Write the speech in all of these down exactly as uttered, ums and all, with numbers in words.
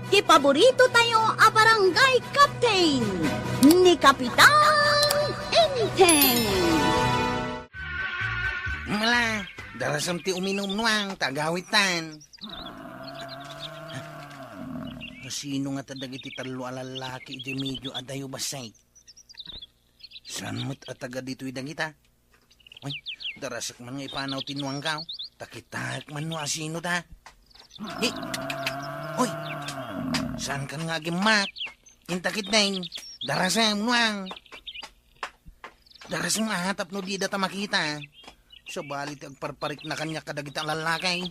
Ti paborito tayo a barangay captain, ni Kapitan Enteng. Mala, darasem ti uminum, Nuang, ta agawidtan. Sino ngata dagiti tallo a lallaki idiay medio a dayo, bassit? Saan met a taga ditoy dagita? Uy, darasek man nga ipanaw ti Nuangko, ta kitaek man no asino ta. Hi! Uy! Saan kan nga agimmak? Inta ketdin, darasem, Nuang. Darasem a tapno dida ta makita. Sabali ti agparparikna kaniak kadagita a lallaki.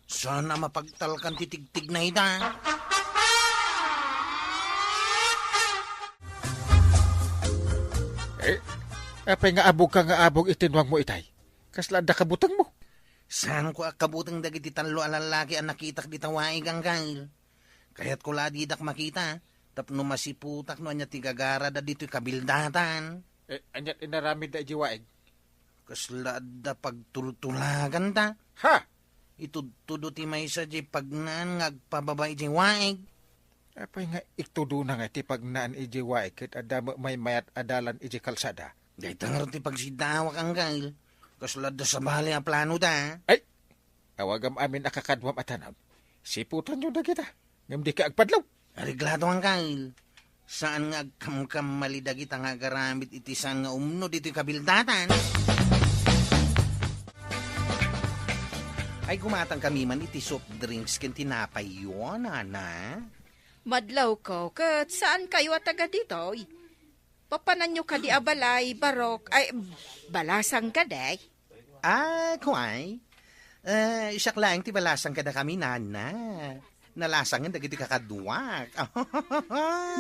Saan a mapagtalkan ti tigtigna ida. Eh, apay nga abogka nga abog iti Nuangmo itay? Kasla adda kabutengmo? Saanko a kabuteng dagiti tallo a lallaki a nakitak dita waig, Angkel. Kayatko la a didak makita, tapno masiputak no ania ti gagarada ditoy kabildatan. Eh, aniat inaramidda idiay waig? Kasla adda pagtultulaganta. Ha? Itudtudo ti maysa diay pagnaan nga agpababa idiay waig. Apay nga itudona nga ti pagnaan idiay waig ket adda met maymayat a dalan idiay kalsada? Dayta ngarud ti pagsiddaawak, Angkel. Kasla adda sabali a planoda. Ay! Awagam amin a kakaduam a tanaw. Siputanyo dagita, ngem dika agpadlaw. Areglado, Angkel. Saan nga agkamkamali dagita nga agaramid iti saan nga umno ditoy kabildatan. Ay, gumatangkami man iti soft drinks ken tinapayyo, nana. Madlawko, ket saankayo a taga ditoy? Papananyo kadi a balay, barok, ay, balasang kadi? Ah, kuay. Eh, siak laeng ti balasang kadakami, nana. Nalasangen dagiti kakaduak.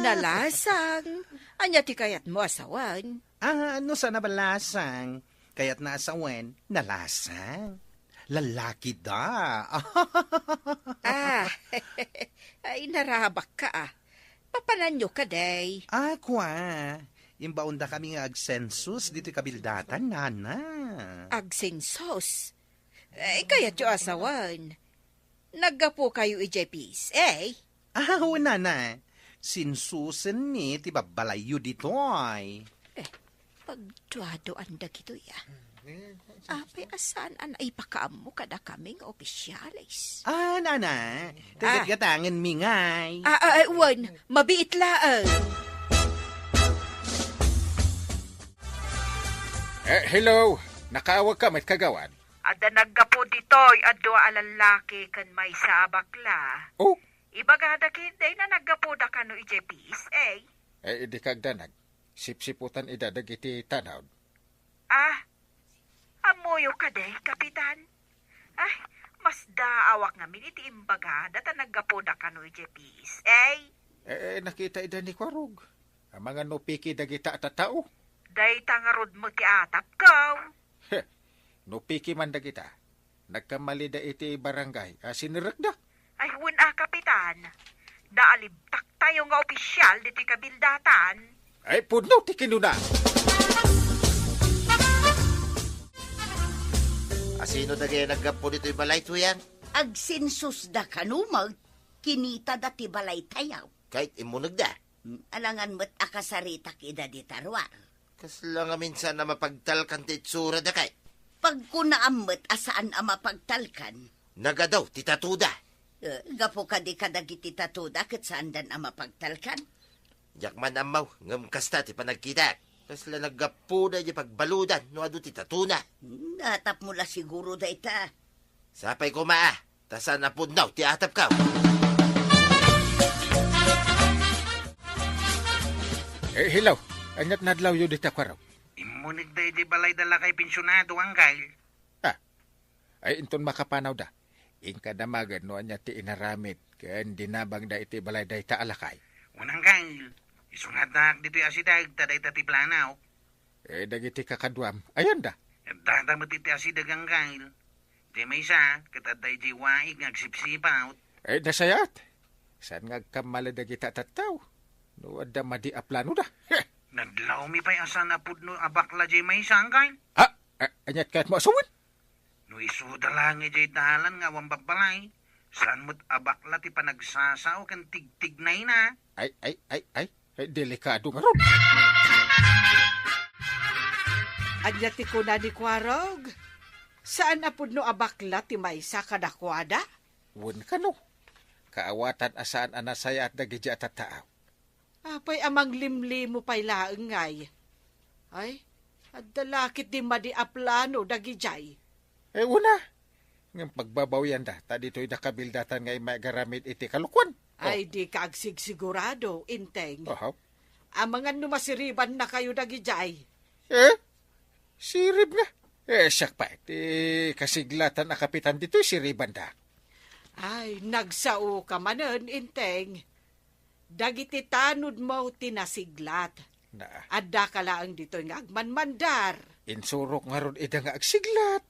Nalasang? Ania ti kayatmo a sawen? Ah, no saan a balasang, kayatna a sawen, nalasang. Lalaki da. Ah, ay, narabakka, ah. Papananyo kadi? Ah, kua. Imbaondakami nga agsensus ditoy kabildatan, nana. Agsensus? Eh, kayatyo a sawen. Naggapukayo idiay P S A? Ah, wen, nana. Sensusenmi ti babbalayyo ditoy. Eh, pagduaduan dagitoy, ah. Apay a saan a naipakaammo kadakami nga opisyales? Ah, nana, ah, tagatgatangenmi ngay. Ah, ah, ah, wen, mabiit laeng. Eh, hello. Nakaawagka met, kagawad? Adda naggapu ditoy a dua a lallaki ken maysa a bakla. Oh? Ibagada ketdi no naggapuda kano idiay P S A. Eh, idi kagdanag, sipsiputan ida dagiti tanawd. Ah, ammoyo kadi, Kapitan? Ay, masdaawak ngamin iti imbagada ta naggapuda kano idiay P S A. Eh, eh, nakita ida ni Kuarog. Amangan no piki dagita a tattao. Dayta ngarud met ti atapko. Heh, no piki man dagita, nagkammalida iti barangay a sinerekda. Ay, wen a, Kapitan. Naalibtak tayo nga opisyal ditoy kabildatan. Ay, pudno ti kinuna. Asino dagiti naggapu ditoy balay, Tuyang? Agsensusda kano met, kinitada ti balay tayo. Ket immunegda? Alangan met a kasaritak ida dita ruar. Kasla ngamin saan a mapagtalkan ti itsurada kay? Pagkunaam met a saan a mapagtalkan. Nagadaw ti tatoda. Eh, gapu kadi kadagiti tatoda ket saandan a mapagtalkan? Diak man ammo, ngem kasta ti panagkitak. Kasla naggapuda idiay pagbaludan no adu ti tatona. Hmm, atapmo la siguro dayta. Sapay koma, ah. Ta saan a pudno ti atapko. Eh, hello. Aniat nadlawyo dita, Kuarog? Immunegda idiay balayda lakay pensionado, Angkel. Ah. Ay, inton makapanawda, inka damagen no ania ti inaramid ken dinabangda iti balay dayta a lakay. Wen, Angkel. Isungadak ditoy asideg ta dayta ti planok. Eh, dagiti kakaduam, ayanda? Addada met iti asideg, Angkel. Diay maysa, ket adda idiay waig nga agsipsipawt. Eh, nasayaat. Saan nga agkammalida dagita a tattao? No adda madi a planoda. Heh! Nadlawmi pay a saan a pudno a bakla diay maysa, Angkel? Ah, a-, aniat kayatmo a sawen? No isuda laeng idiay dalan nga awan babbalay, Saan met a bakla ti panagsasao ken tigtignayna? Ay, ay, ay, ay. Ay, delikado ngarud. Ania ti kuna ni Kuarog? Saan a pudno a bakla ti maysa kadakuada? Wen kano, kaawatan a saan a nasayaat dagiti a tattao. Apay a manglimlimo pay laeng ngay? Ay, adda la ketdi madi a plano dagijay. Eh, una, ngem pagbabawianda, ta ditoy da kabildatan nga immay agaramid iti kalokuan. Oh. Ay, di ka agsigsigurado, Inteng. Aha. Amangan no masiribannakayo dagijay. Eh? Sirib nga? Eh, siak pay, ti kasiglatan a kapitan ditoy siribanda. Ay, nagsao ka manen, Inteng. Dagiti tanodmo ti nasiglat. Na. Addaka laeng ditoy nga agmanmandar. Insurok ngarud ida nga agsiglat.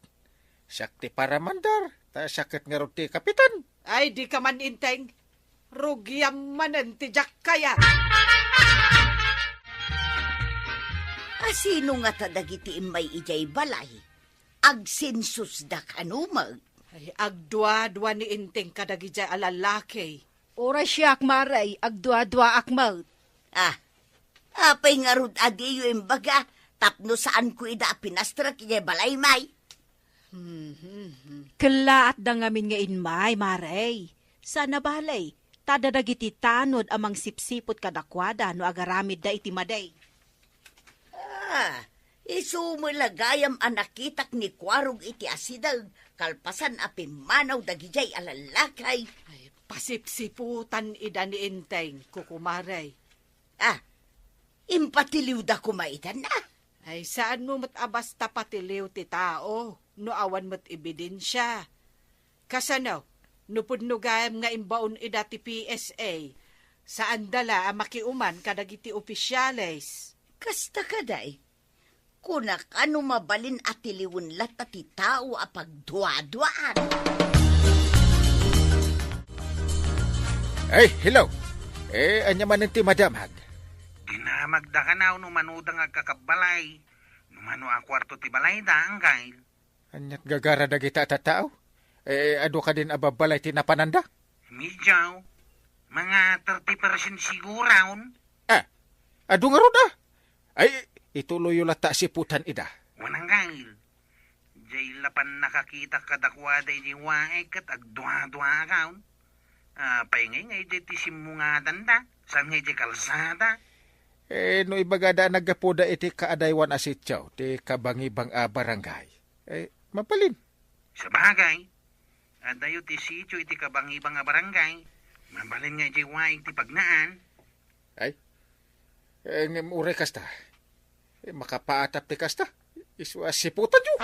Siak ti paramandar, ta siak ket ngarud ti kapitan. Ay, di ka man, Inteng. Rugiam manen ti diak kayat. A sino ngata dagiti immay idiay balay? Agsensusda kano met? Ay, agduadua ni Inteng kadagijay a lallaki. Uray siak, Mare, agduaduaak met. Ah, apay ngarud a diyo imbaga tapno saanko ida a pinastrek idiay balay, may? Mhm. Kellaatda ngamin nga immay, Mare. Saan a bale, ta adda dagiti tanod a mangsipsiput kadakuada no agaramidda iti madi. Ah, isu met la gayam a nakitak ni Kuarog iti asideg kalpasan a pimmanaw dagijay a lallaki. Ay, pasipsiputan ida ni Inteng, kukumare. Ah, impatiliwda koma itan, ah. Ay, saanmo met a basta patiliw ti tao no awan met ebidensia. Kasano, no pudno gayam nga imbaon ida ti P S A, saanda la a makiuman kadagiti opisyales? Kasta kadi, kunak a no mabalin a tiliwen latta ti tao a pagduaduaan. Ay, hello. Eh, ania manen ti madamag? Dinamagda kanaw no manoda nga agkakabbalay. No mano a kuarto ti balayda, Anggail? Aniat gagara dagita a tattao? Eh, adu kadin a babbalay ti napananda? Medyo. Mga thirty percent siguron. Ah, adu ngarud, ah. Ay, ituloyyo latta a siputan ida. Wen, Anggail. Jay lapan nakakita kadakuada iti waig ket agduaduaak. Apay ngay nga idiay ti simmungatanda? Saan nga idiay kalsada? Eh, no ibagada a naggapuda iti kaadaywan a sitio, ti kabangibang a barangay. Eh, mabalin. Sabagay, adayo ti sitio iti kabangibang a barangay. Mabalin nga idiay waig ti pagnaan. Ay, eh, ngem uray kasta. Eh, makapaatap ti kasta. Isu a siputanyo.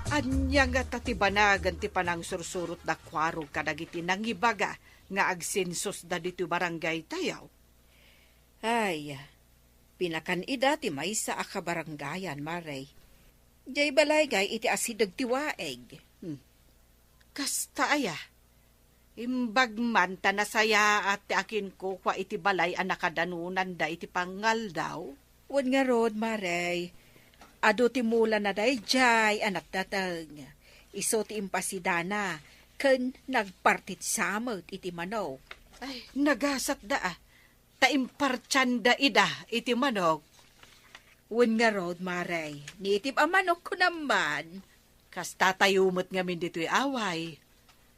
Ania ngata ti banagan ti panangsursurot da Kuarog kadagiti nangibaga nga agsensusda ditoy barangay tayo? Ay, pinakan ida ti maysa a kabarangayan, Mare. Jay balay ngay iti asideg ti waig. Hmm. Kasta aya? Imbag man ta nasayaat ti akinkukua iti balay a nakadanonanda iti pangaldaw? Wen ngarud, Mare, adu ti mulana daydiay a natdateng. Isu ti impasidana ken nagpartitsa met iti manok. Ay, nagasatda, ah. Ta impartianda ida iti manok. Wen ngarud, Mare, nitib a manok kunam man. Kasta tayo met ngamin ditoy away.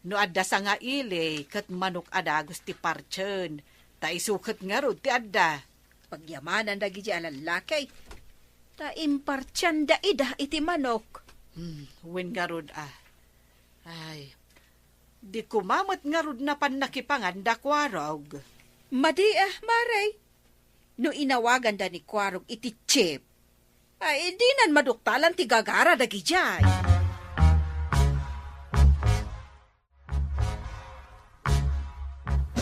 No adda sanga ili ket manok a dagus ti partien, ta isu ket ngarud ti adda. Pagyamanan dagiti a lallaki, ta impartianda ida iti manok. Hmm, wen ngarud a. Ay, di koma met ngarud napan nakipangan da Kuarog. Madi a, Mare. No inawaganda ni Kuarog iti chief, ay, dinan maduktalan ti gagara dagidiay.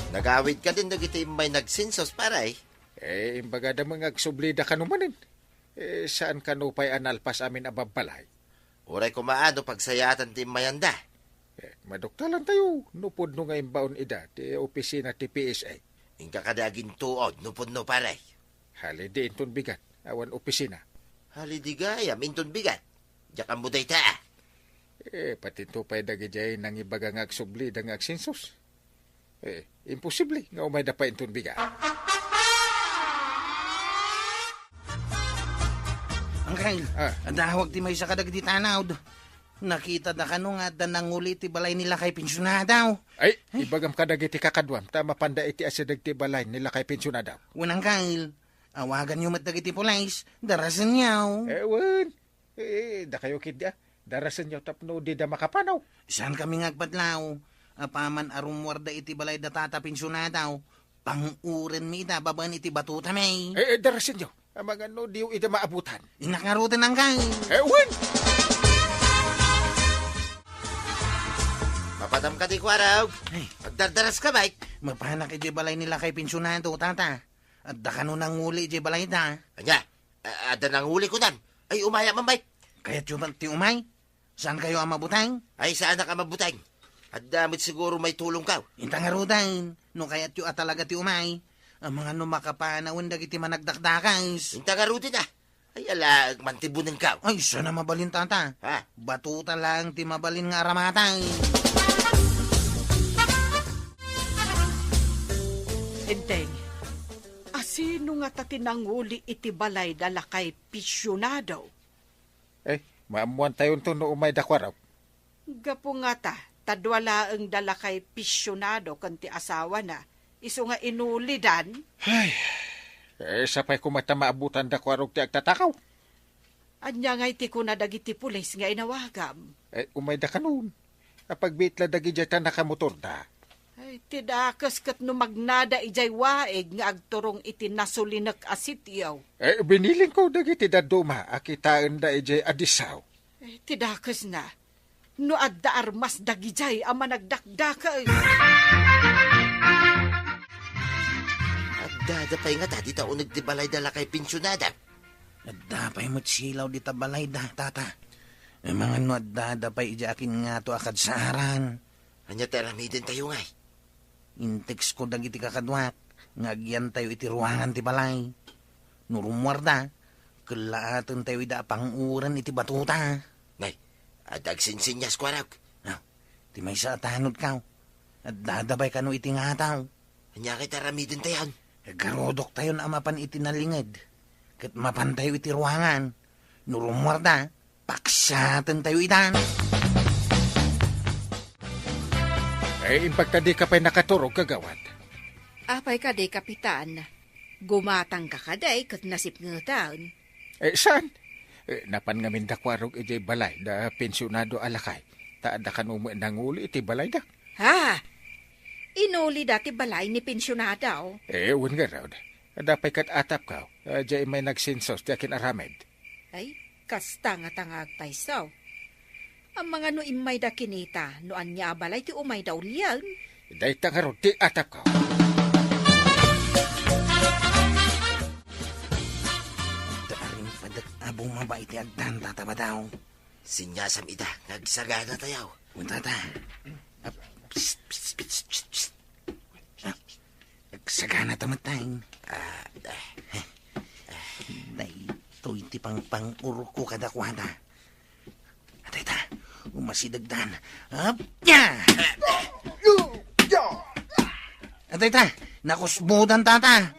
Nagawid kadin dagiti immay nagsensus, pare? Eh, imbagada met nga agsublida kano manen. Eh, saan kano pay a nalpas amin a babbalay? Uray koma no pagsayaatan ti immayanda. Eh, maduktalan tayo, no pudno nga imbaon ida ti opisina ti P S A. Inka kadi agintuod, no pudno, pare? Halidi inton bigat, awan opisina. Halidi gayam inton bigat. Diak ammo dayta, ah. Eh, pati to pay dagidiay nangibaga nga agsublida nga agsensus. Eh, imposible nga umayda pay inton bigat. Angkel, Ah. adawag ti maysa kadagiti tanawd. Nakitada kano nga adda nanguli ti balay ni lakay pensionado? Ay, Ay. ibagam kadagiti kakaduam, ta mapanda iti asideg ti balay ni lakay pensionado. Wen, Angkel, awaganyo met dagiti pulis, darasenyo. Eh, wen. Eh, dakayo ketdi a. Darasenyo tapno dida makapanaw. Saan kami nga agpadlaw? Apaman a rummuarda iti balay da tata pensionado, pangurenmi ida babaen iti batutami. Eh, eh, darasenyo. Amangan no diyo ida maabutan. Innak ngaruden, Angkel. Eh, wen! Mapadam ka di kuarog. Ay. Agdardaras ka, Mike. Mapanak iti balay ni lakay pensionado, tata. Adda kano nanguli iti balay da. Anya? A-, adda nanguli kunam. Ay, umaya man, Mike. Kayatyo met ti umay? Saan kayo a mabuteng? Ay, saanak a mabuteng. Adda met siguro maitulongkaw. Inta ngaruden, no kayatyo a talaga ti umay. Amangan no makapanawen dagiti managdakdakas. Inta ngaruden a. Ay, alaek man ti bunengkaw. Ay, saan a mabalin, tata. Ha? Batuta laeng ti mabalin nga aramatan. Enteng, asino ngata ti nanguli iti balay da lakay pensionado? Eh, maammuantayonto no umay da kuarog. Gapu ngata, ta dua laeng da lakay pensionado ken ti asawana, isu nga inulidan. Ay, eh, sapay koma ta maabutan da kuarog ti agtatakaw. Ania ngay ti kuna dagiti pulis nga inawagam? Eh, umay da kanon. Apagbiit la dagidiay ta nakamotorda. Ay, ti dakes ket no magnada idiay waig nga agturong iti nasulinek a sitio. Eh, binilingko dagiti dadduma a kitaenda idiay Adisaw. Eh, ti dakesna, no adda armas dagidiay a managdakdakes. Addada pay ngata dita uneg ti balay da lakay pensionada. Adda pay met silaw dita balay da, tata. Amangan no addada pay idiay akin ngato a kadsaaran. Ania ti aramidentayo ngay? Inteksko dagiti kakaduak nga agyantayo iti ruangan ti balay. No rummuarda, kellaatentayo ida a panguren iti batuta. Nay, adda agsinsinnias kuarog. Ah, ti maysa a tanodkaw. Addada pay kano iti ngataw. Ania ngay ti aramidentayon? Aggarudoktayon a mapan iti nalinged, ket mapantayo iti ruangan. No rummuarda, paksiatentayo itan. Eh, imbag ta dika pay nakaturog, kagawad. Apay kadi, Kapitan? Gumatangka kadi ket nasipngetan? Eh, saan? Eh, napan ngamin da kuarog idiay balay da pensionado a lakay. Ta adda kano met nanguli iti balayda. Ha? Inulida ti balay ni pensionado? Eh, wen ngarud. Adda pay ket atapkaw. Diay immay nagsensus ti akin-aramid. Ay, kasta ngata nga agpayso. Amangan no immayda kinita no ania a balay ti umayda ulien. Dayta ngarud ti atapko. Adda arimpadak a bumaba iti agdan, Tata Badaw. Sinniasam ida nga agsaganatayo. Wen, Tata. Ah, psst, psst, psst, psst, psst. Ah, agsaganata met, Tay. Ah, ah. Daytoy ti pangpang-urko kadakuada. Adayta, umasidegdan. Apya! Adayta, nakusbodan, Tata.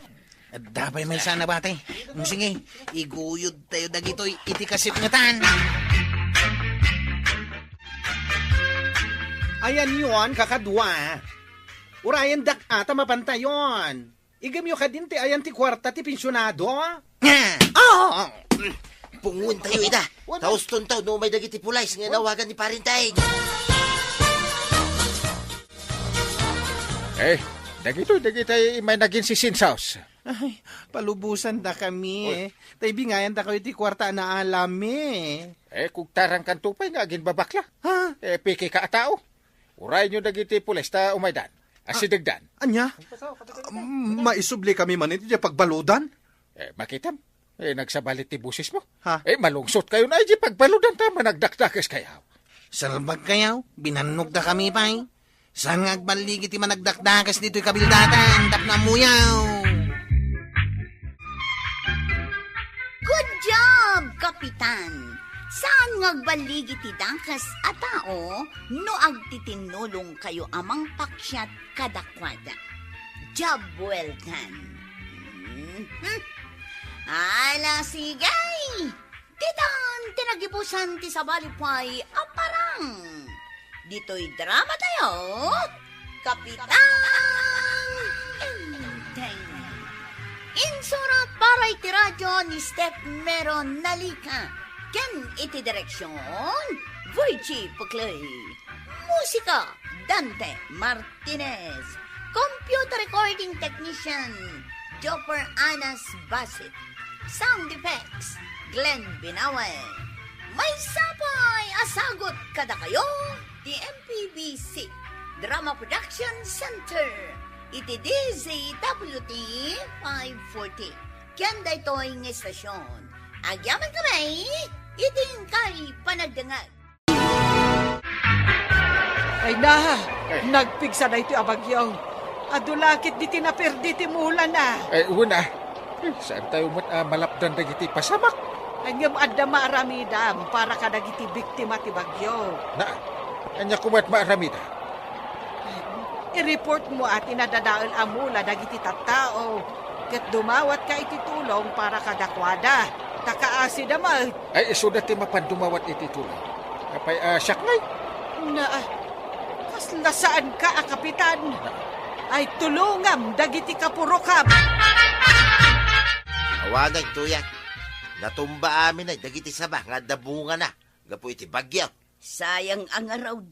Adda pay maysa a nabati. Mm, sige, iguyodtayo dagitoy iti kasipngetan. Ayanyon, kakadua. Urayendak a ta mapantayon. Igamyo kadin ti ayan ti kuarta ti pensionado? Ah! Pungontayo ida. Wala. Ta ustontayo no umay dagiti pulis nga inawagan ni Parinteng. Eh, dagitoy, dagitoy may nagin sisinsaos. Ay, palubosandakami. Oy. Ta ibingayandakayo ti kuarta a naalami. Eh, kugtarangkanto pay nga aginbabakla. Ha? Eh, piki ka a tao. Urayonyo dagiti pulis ta umaydan. Asidegdan. Ania? Mm, maisubli kami manen iti pagbaludan? Eh, makitam. Eh, nagsabali ti bosesmo. Ha? Eh, malungsotkayon a iti pagbaludan ta managdakdakes kayo. Salbagkayo, binannogdakami pay. Saan nga agballigi ti managdakdakes ditoy kabildatan tapno ammoyo? Good job, Kapitan! Saan nga agballigi ti dakes a tao no agtitinnulongkayo a mangpaksiat kadakuada. Job well done. Mhm. Ala, sige! Ditan ti nagibusan ti sabali pay a parang. Ditoy drama tayo, Kapitan Enteng. Insurat para iti radio ni Steph Mero Nalica ken iti direksyon, Virgie Puclay. Musika, Dante Martinez. Computer recording technician, Jopper Anas Basit. Sound effects, Glenn Binawe. Maysa pay a sagut kadakayo ti M P B C Drama Production Center iti D Z W T five forty. Ken daytoy nga istasyon, agyaman kami iti inkay panagdengngeg. Ay na, nagpigsa daytoy a bagyo. Adu la ket diti naperdi ti mulana. Ay, una. Eh, saantayo met a malapdan dagiti pasamak? Ay, ngem adda maaramidam para kadagiti biktima ti bagyo. Na, ania koma ti maaramidam? I-report mo a ti nadadael a mula dagiti tattao, ket dumawatka iti tulong para kadakuada, ta kaasida met. Ay, isuda ti mapan dumawat iti tulong. Apay a siak ngay? Na, kasla saanka a kapitan. Ay, tulongam dagiti kapurokam. Awanen, tuyat. Natumba amin ay dagiti saba nga adda bungana gapu iti bagyo. Sayang a ngarud.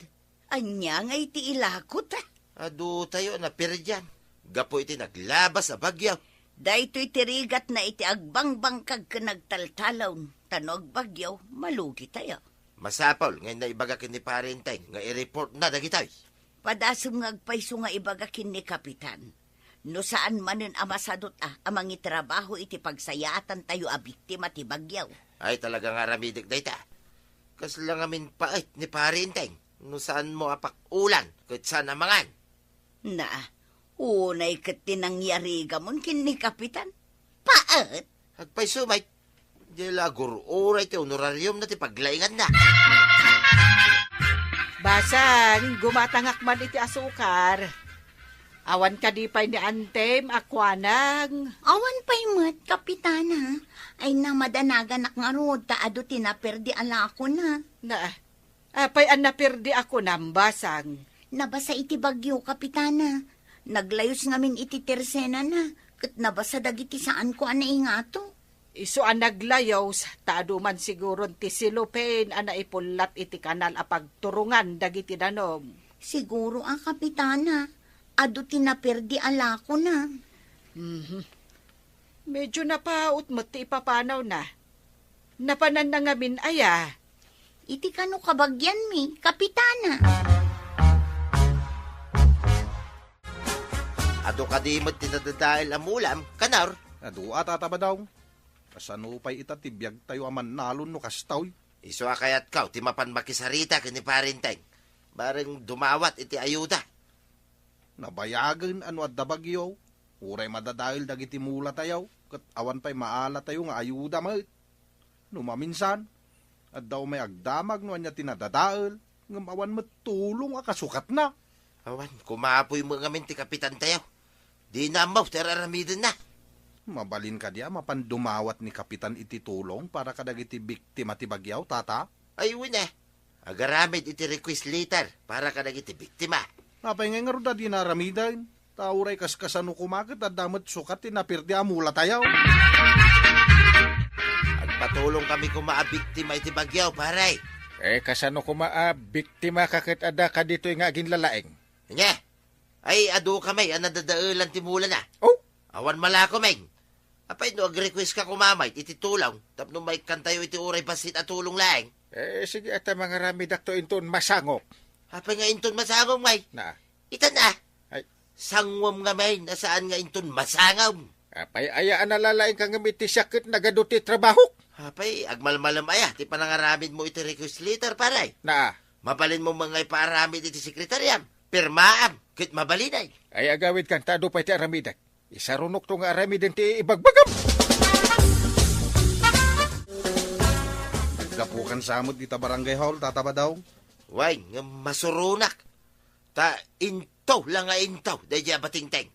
Ania nga iti ilakot? Adutayo a naperdian gapu iti naglabas a bagyo. Daytoy ti rigatna iti agbangbangkag ken nagtaltalon, ta no agbagyo, malugitayo. Masapul nga inna ibaga ken ni Pare Enteng nga i-reportna dagitoy. Padasem nga agpayso nga ibaga ken ni Kapitan. No saan manen a masadut a, a mangitrabaho iti pagsayaatantayo a biktima ti bagyo. Ay, talaga nga aramidek dayta. Kasla ngamin paet ni Pare Enteng no saanmo a pakulan ket saan a mangan. Na, unay ket ti nangyarigamon ken ni Kapitan. Paet? Agpayso met, di la agur-uray ti honorariumna ti paglainganna. Basang, gumatangak man iti asukar. Awan kadi pay ni Antem a kuanang? Awan pay met, Kapitana. Ay, namadanagan ngarud ta adu ti naperdi a lakona. Na, apay a naperdi a kunam, Basang? Nabasa iti bagyo, Kapitana. Naglayus ngamin iti tersenana, ket nabasa dagiti saanko a naingato. Isu a naglayus, ta adu man siguron ti cellophane a naipullat iti kanal a pagturongan dagiti danum. Siguro a, Kapitana, adu ti naperdi a lakona. Mhm. Medyo napaut met ti ipapanawna. Napananna ngamin aya? Iti kano kabagianmi, Kapitana. Adu kadi met ti nadadael a mulam, Kanor? Adu a, Tata Badong. Kasano pay ita ti biagtayo a mannalon no kastoy? Isu a kayatko ti mapan makisarita ken ni Pare Enteng. Bareng dumawat iti ayuda. Nabayagen a no adda bagyo, uray madadael dagiti mulatayo, ket awan pay maalatayo nga ayuda met. No maminsan, adda umay agdamag no ania ti nadadael, ngem awan met tulong a kasukatna. Awan, kumapoy met ngamin ti kapitantayo. Dina ammo ti ar-aramidenna. Mabalin kadi a mapan dumawat ni Kapitan iti tulong para kadagiti biktima ti bagyo, Tata? Ay, wen a. Agaramid iti request letter para kadagiti biktima. Apay ngay ngarud a dina aramiden? Ta uray kaskasano koma ket adda met sukat ti naperdi a mulatayo. Agpatulong kami koma a biktima iti bagyo, pare. Eh, kasano koma a biktima ka ket adda kaditoy nga aginlalaing? Ania? Ay, adu kami a nadadaelan ti mulana. Oh? Awan malako, Meng. Apay no agrequest ka koma met iti tulong tapno maikkantayo iti uray bassit a tulong laeng? Eh, sige, ata mangaramidakto inton masangok. Apay nga inton masangom, Meng? Na. Ita na. Ay. Sangom nga, Meng, a saan nga inton masangom. Apay aya a nalalaing ka ngem iti siak ket nagadu ti trabahok? Apay, agmalmalem aya ti panangaramid mo iti request letter, pare? Na. Mabalin mo man nga ipaaramid iti sekretariam. Pirmaam, ket mabalin ay. Ay, agawid kan, ta adu pay ti aramidek. Isarunokto nga aramiden ti ibagbagam. Gapukan sa met dita barangay hall, Tata Badong. Wen, nga masuronak. Ta into la nga into, daydi a batingteng.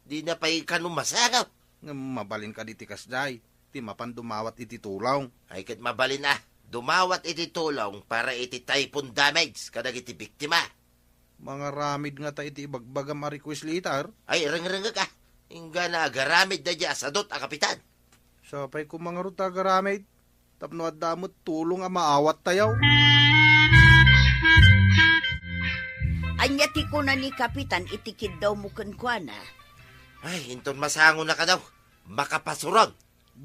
Dina pay kano masango. Ngem mabalin kadi ti kasdiay, ti mapan dumawat iti tulong. Ay, ket mabalin a, dumawat iti tulong para iti typhoon damage kadagiti biktima. Mangaramid ngata iti ibagbagam a request letter? Ay, rengrengek a. Inggana agaramid daydi a sadut a kapitan. Sapay koma ngarud ta agaramid, tapno adda met tulong a maawattayo. Ania ti kuna ni Kapitan iti kiddawmo kenkuana? Ay, inton masangonaka daw, makapasuron.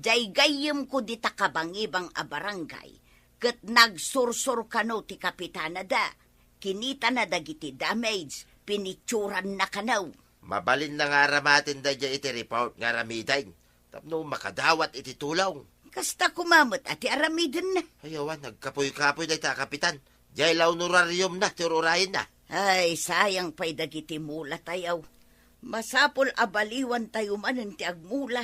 Jay gayyemko dita kabangibang a barangay, ket nagsursur kano ti kapitanada. Kinitana dagiti damage, pinitsuranna kano. Mabalinna nga aramaten daydiay iti report nga aramiden tapno makadawat iti tulong. Kasta koma met a ti aramidenna. Ay, awan, nagkapuy-kapuy dayta a kapitan. Jay la honorariumna ti ur-urayenna. Ay, sayang pay dagiti mulatayo. Masapul a baliwantayo manen ti agmula.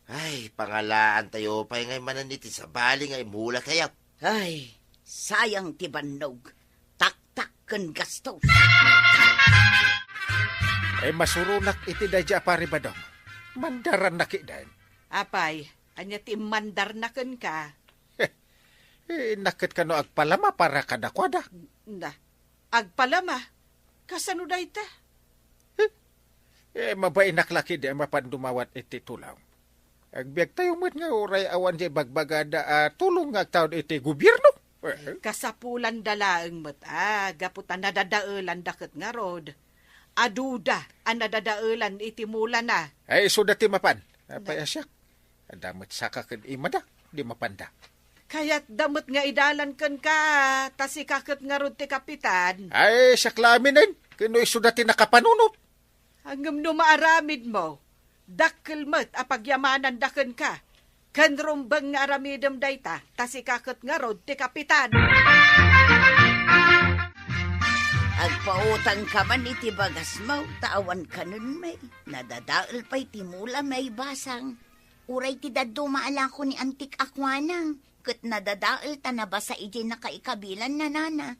Ay, pangalaantayo pay ngay manen iti sabali nga imulatayo. Ay, sayang ti bannog. Taktak ken gastos. Ay, masuronak iti daydi a Pari Badong. Mandaranna ketdin. Apay, ania ti immandarna kenka? Eh, innak ket kano agpalama para kadakuada. Na, agpalama? Kasano dayta? Eh, mabainak la ketdi a mapan dumawat iti tulong. Agbiagtayo met nga uray awan diay bagbagada a tulong nga agtaud iti gobierno. Eh, kasapulanda laeng met a gapu ta nadadaelanda ket ngarud. Aduda a nadadaelan iti mulana. Ay, isuda ti mapan. Apay a siak? Adda met saka ken imada, di mapanda. Kayatda met nga idalan kenka, ta sika ket ngarud ti kapitan. Ay, siak la aminen, ken no isuda ti nakapanunot. Ngem no maaramidmo, dakkel met a pagyamananda kenka. Ken rumbeng nga aramidem dayta, ta sika ket ngarud ti kapitan. Agpautangka man iti bagasmo, ta awan kanenmi. Nadadael pay ti mulami, basang. Uray ti dadduma a lako ni Antik a kuanang, ket nadadael ta nabasa idiay nakaikabilan, nanana.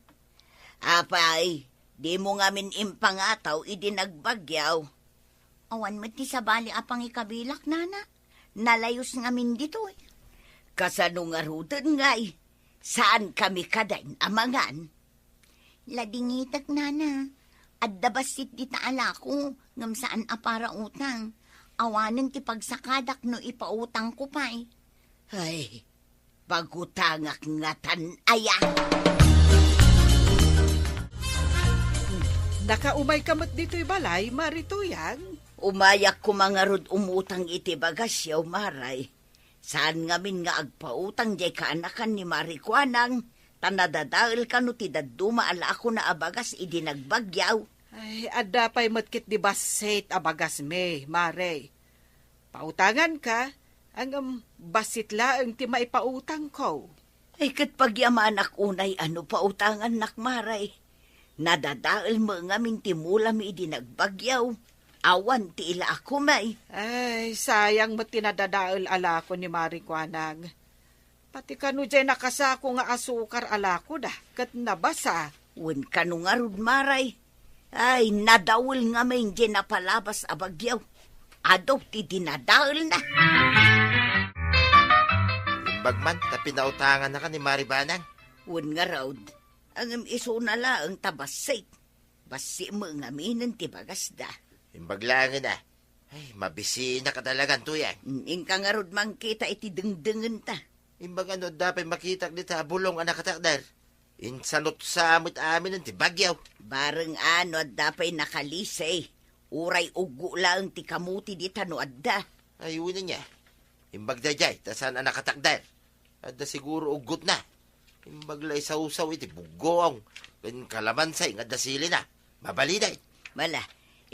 Apay, dimo ngamin impangataw idi nagbagyo? Awan met ti sabali a pangikabilak, nana. Nalayos ngamin ditoy. Kasano ngaruden ngay? Saankami kadin a mangan? Ladingitek, nana. Adda bassit dita a lako, ngem saan a para utang. Awanen ti pagsakadak no ipautangko pay. Ay, pagutangak ngatan aya. Nakaumayka met ditoy balay, Mari Tuyang? Umayak koma ngarud umutang iti bagasyo, Mari. Saan ngamin nga agpautang diay kaanakan ni Mari Kuanang, ta nadadael kano ti dadduma a lakona a bagas idi nagbagyo. Ay, adda pay met ketdi bassit a bagasmi, Mari. Pautanganka, ngem bassit laeng ti maipautangko. Ay, ket pagyamanak unay a no pautangannak, Mari. Nadadael met ngamin ti mulami idi nagbagyo. Awan ti ilakomi. Ay, sayang met ti nadadael a lako ni Mari Kuanang. Pati kano diay nakasako nga asukar a lakoda, ket nabasa. Wen kano ngarud, Mari. Ay, nadawel ngamin diay napalabas a bagyo. Adu ti dinadaelna. Imbag man, ta pinautangannaka ni Mari Banang. Wen ngarud. Ngem isuna laeng ta bassit. Bassit met ngaminen ti bagasda. Imbag laengen a. Ay, mabisinak a talagan, Tuyang. Mm, inka ngarud mangkita iti dengdengenta. Imbag a no adda pay makitak dita a bulong a nakatakder. Insalutsa met aminen ti bagyo. Bareng a no adda pay nakalisi. Uray uggo laeng ti kamuti dita no adda. Ay, wen ania. Imbag daydiay, ta saan a nakatakder. Adda siguro uggotna. Imbag la isawsaw iti buggoong ken kalamansi nga adda silina. Mabalinen. Mala,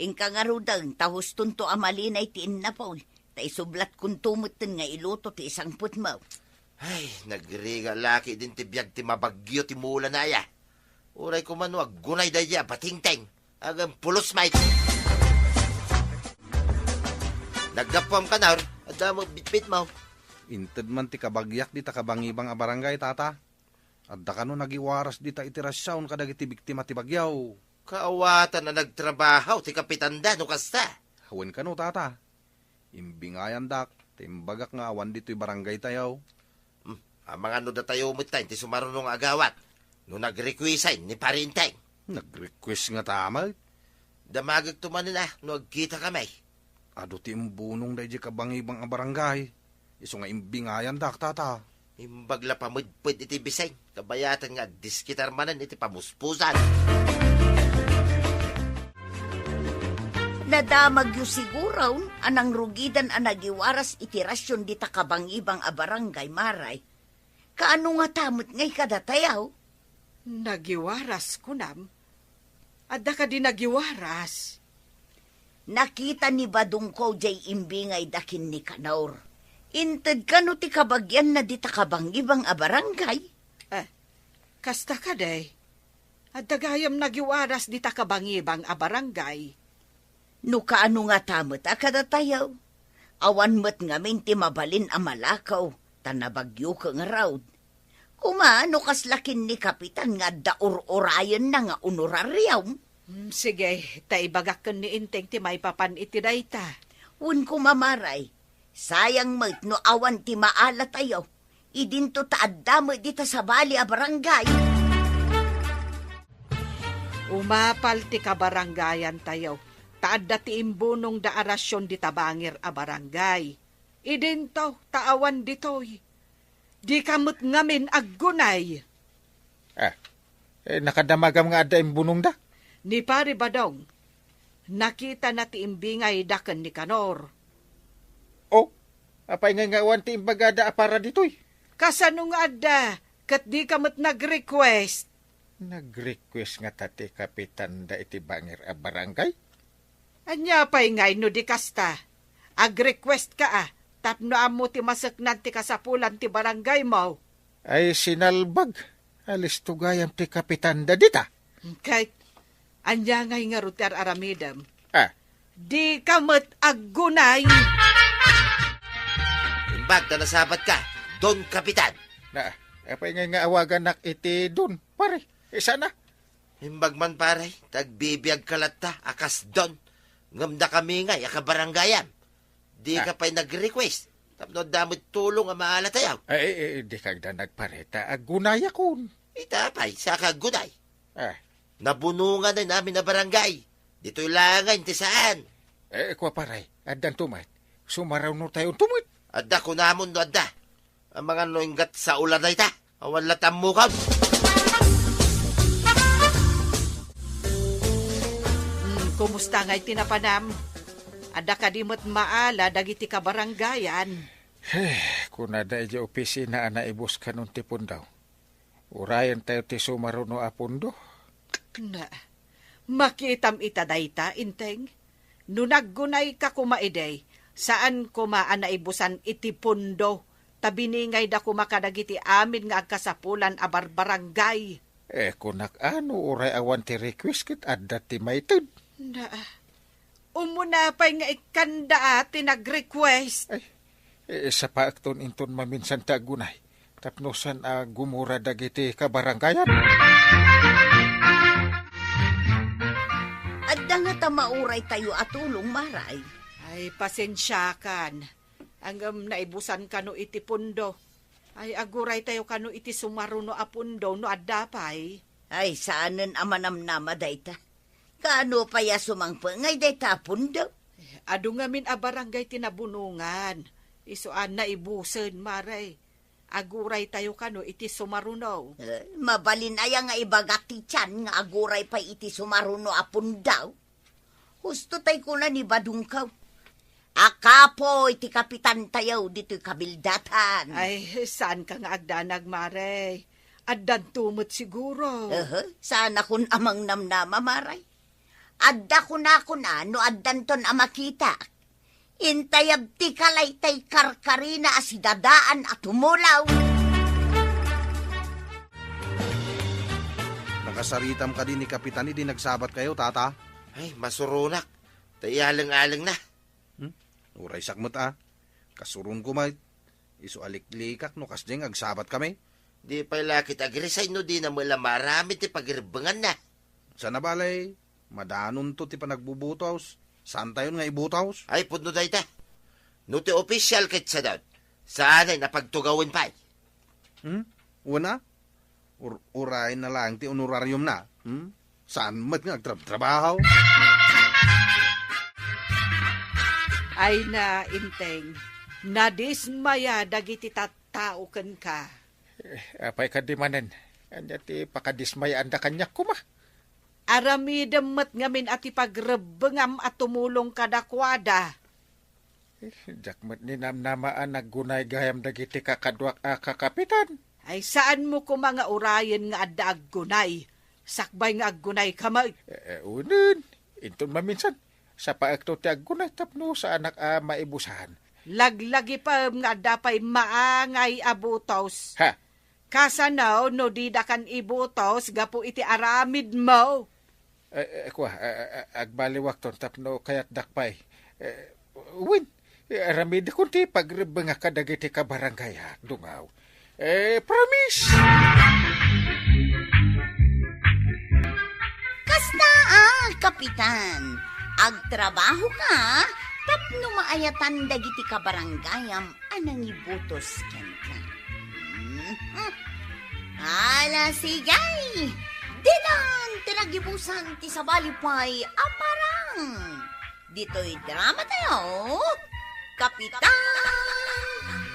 inka ngaruden ta hustonto a malinay ti innapoy, ta isublatkonto metten nga iluto ti isangpetmo. Ay, nagrigat la ketdin ti biag ti mabagyo ti mulana aya. Uray koma no aggunay daydiay a batingteng. Agem pulos, Mike. Naggapuam, Kanor, adda mo bitbitmo. Inted man ti kabagyak dita kabangibang a barangay, Tata. Adda kano nagiwaras dita iti rasion kadagiti biktima ti bagyo? Kaawatan a nagtrabaho ti kapitanda no kasta. Wen kano, tata. Imbingayandak, ti imbagak nga awan ditoy barangaytayo. Hmm, amangan no datayo met ti sumaruno nga agawat no nagrequest ni Pari Enteng. Nagrequest ngata met? Damagekto manen a no agkitakami. Adu ti imbunongda idiay kabangibang a barangay. Isu nga imbingayandak, tata. Imbag la pamedped iti biseng, kabayatan nga agdiskitar manen iti pamuspusan. Nadamagyo siguron a nangrugidan a nagiwaras iti rasion dita kabangibang a barangay, Maray. Kaano ngata met ngay kadatayo? Nagiwaras, kunam? Adda kadi nagiwaras? Nakita ni Badongko jay imbingayda ken ni Kanor. Inted kano ti kabagianna dita kabangibang a barangay? Eh, kasta kadi? Adda gayam nagiwaras dita kabangibang a barangay. No kaano ngata met a kadatayo? Awan met ngamin ti mabalin a malakaw, ta nabagyoka ngarud. Koma, no kasla ken ni Kapitan nga adda ur-urayenna nga honorarium? Hmm, sige, ta ibagak ken ni Enteng ti maipapan iti dayta. Wen koma, Maray, sayang met no awan ti maalatayo. Idinto ta adda met dita sabali a barangay. Umapal ti kabarangayantayo, ta adda ti imbunongda a rasion dita bangir a barangay. Idinto ta awan ditoy. Dika met ngamin aggunay. Ah, eh, nakadamagam nga adda imbunongda? Ni Pari Badong, nakitana ti imbingayda ken ni Kanor. Oh, apay ngay nga awan ti imbagada a para ditoy? Kasano nga adda, ket dika met nag-request? Nag-request ngata ti kapitanda iti bangir a barangay? Ania pay ngay no di kasta? Ag-request ka a, tapno ammo ti maseknan ti kasapulan ti barangaymo. Ay, sinalbag. Alisto gayam ti kapitanda dita. Ket, ania ngay ngarud ti ar-aramidem? Ah. Dika met aggunay. Imbag ta nasabat ka, Don Kapitan. Na, apay ngay nga awaganak iti Don, pare? Isana? Imbag man, pare, ta agbibiag ka latta a kas Don. Ngem dakami ngay a kabarangayam. Dika Ah. pay nag-request tapno adda met tulong a maalatayo. Ay, eh, eh, dika agdanag, pare, ta aggunayakon. Ita pay, saka aggunay. Ah. Nabunongan na amin a barangay. Ditoy laeng ti saan. Eh, kua, pare, addanto met. Sumarunotayo met. Adda kunamon no adda. Amangan no inggat sao la dayta. Awan la tammukaw. Hmm, kumusta ngay ti napanam? Adda kadi met maala dagiti kabarangayan? Eh, kunada idiay opisina a naibus kanon ti pundo. Urayentayo ti sumaruno a pundo. Na, makitam ita dayta, Enteng? No naggunayka koma idi, saan koma a naibusan iti pundo, ta biningayda koma kadagiti amin nga agkasapulan a barbarangay. Eh, kunak a no uray awan ti request ket adda ti maited. Na, umuna pay nga ikkanda a ti nag-request. Ay, eh, sapaekton inton maminsan ti aggunay. Tapno saan a gumura dagiti kabarangayan. Adda ngata mauraytayo a tulong, Maray? Ay, pasensiakan. Ngem naibusan kano iti pundo. Ay, aguraytayo kano iti sumaruno a pundo no adda pay. Ay, saanen a manamnama dayta. Kaano pay a sumangpet ngay dayta a pundo? Adu ngamin a barangay ti nabunongan. Isu a naibusen, Maray. Aguraytayo kano iti sumaruno. Eh, mabalin aya nga ibaga ti tian nga aguray pay iti sumaruno a pundo? Husto tay kuna ni Badongko a kapoy ti kapitantayo ditoy kabildatan. Ay, saanka nga agdanag, Maray. Addanto met siguro. Aha, saanakon a mangnamnama, Maray. Adda kunakon a no addanton a makita. Intayab ti kalaytay karkarina a sidadaan a tumulaw. Nakasaritam kadi ni Kapitan idi nagsabatkayo, tata? Ay, masuronak. Ta iyaleng-aleng na. Hmm? Uraysak met a. Kasuronko met. Isu a liklikak no kasdiay nga agsabatkami. Di pay la ket agresign no dina met la maaramid ti pagrebbenganna. Sana balay, madanonto ti panagbubutos. Saantayon nga ibutos? Ay, pudno dayta. No ti official ket sadot, saanen a pagtugawen pay. Hmm? Wen a? Ur-, urayen na laeng ti honorariumna. Hmm? Saan met nga agtrabtrabaho? Ay na, Enteng, nadismaya dagiti tattao kenka. Eh, apay kadi manen? Ania ti pakadismayaanda kaniak koma? Aramidem met ngamin a ti pagrebbengam a tumulong kadakuada. Eh, diak met ninamnama a naggunay gayam dagiti kakaduak a kakapitan. Ay, saanmo koma nga urayen nga adda aggunay, sakbay nga aggunayka met. Eh, eh, unen, inton maminsan, sapaekto ti aggunay tapno saanak a maibusan. Laglagipem nga adda pay maangay a butos. Ha? Kasano no didakan ibutos gapu iti aramidmo? Eh, eh, kua, eh, eh, agbaliwakton tapno kayatdak pay. Eh, wen, eh, aramidekon ti pagrebbengak kadagiti kabarangayak, dungaw. Eh, promise! Kasta a, Kapitan, agtrabahoka tapno maayatan dagiti kabarangayam a nangibutos kenka. Mhm. Ala, sige! Ditan ti nagibusan ti sabali pay a parang. Ditoy drama tayo, Kapitan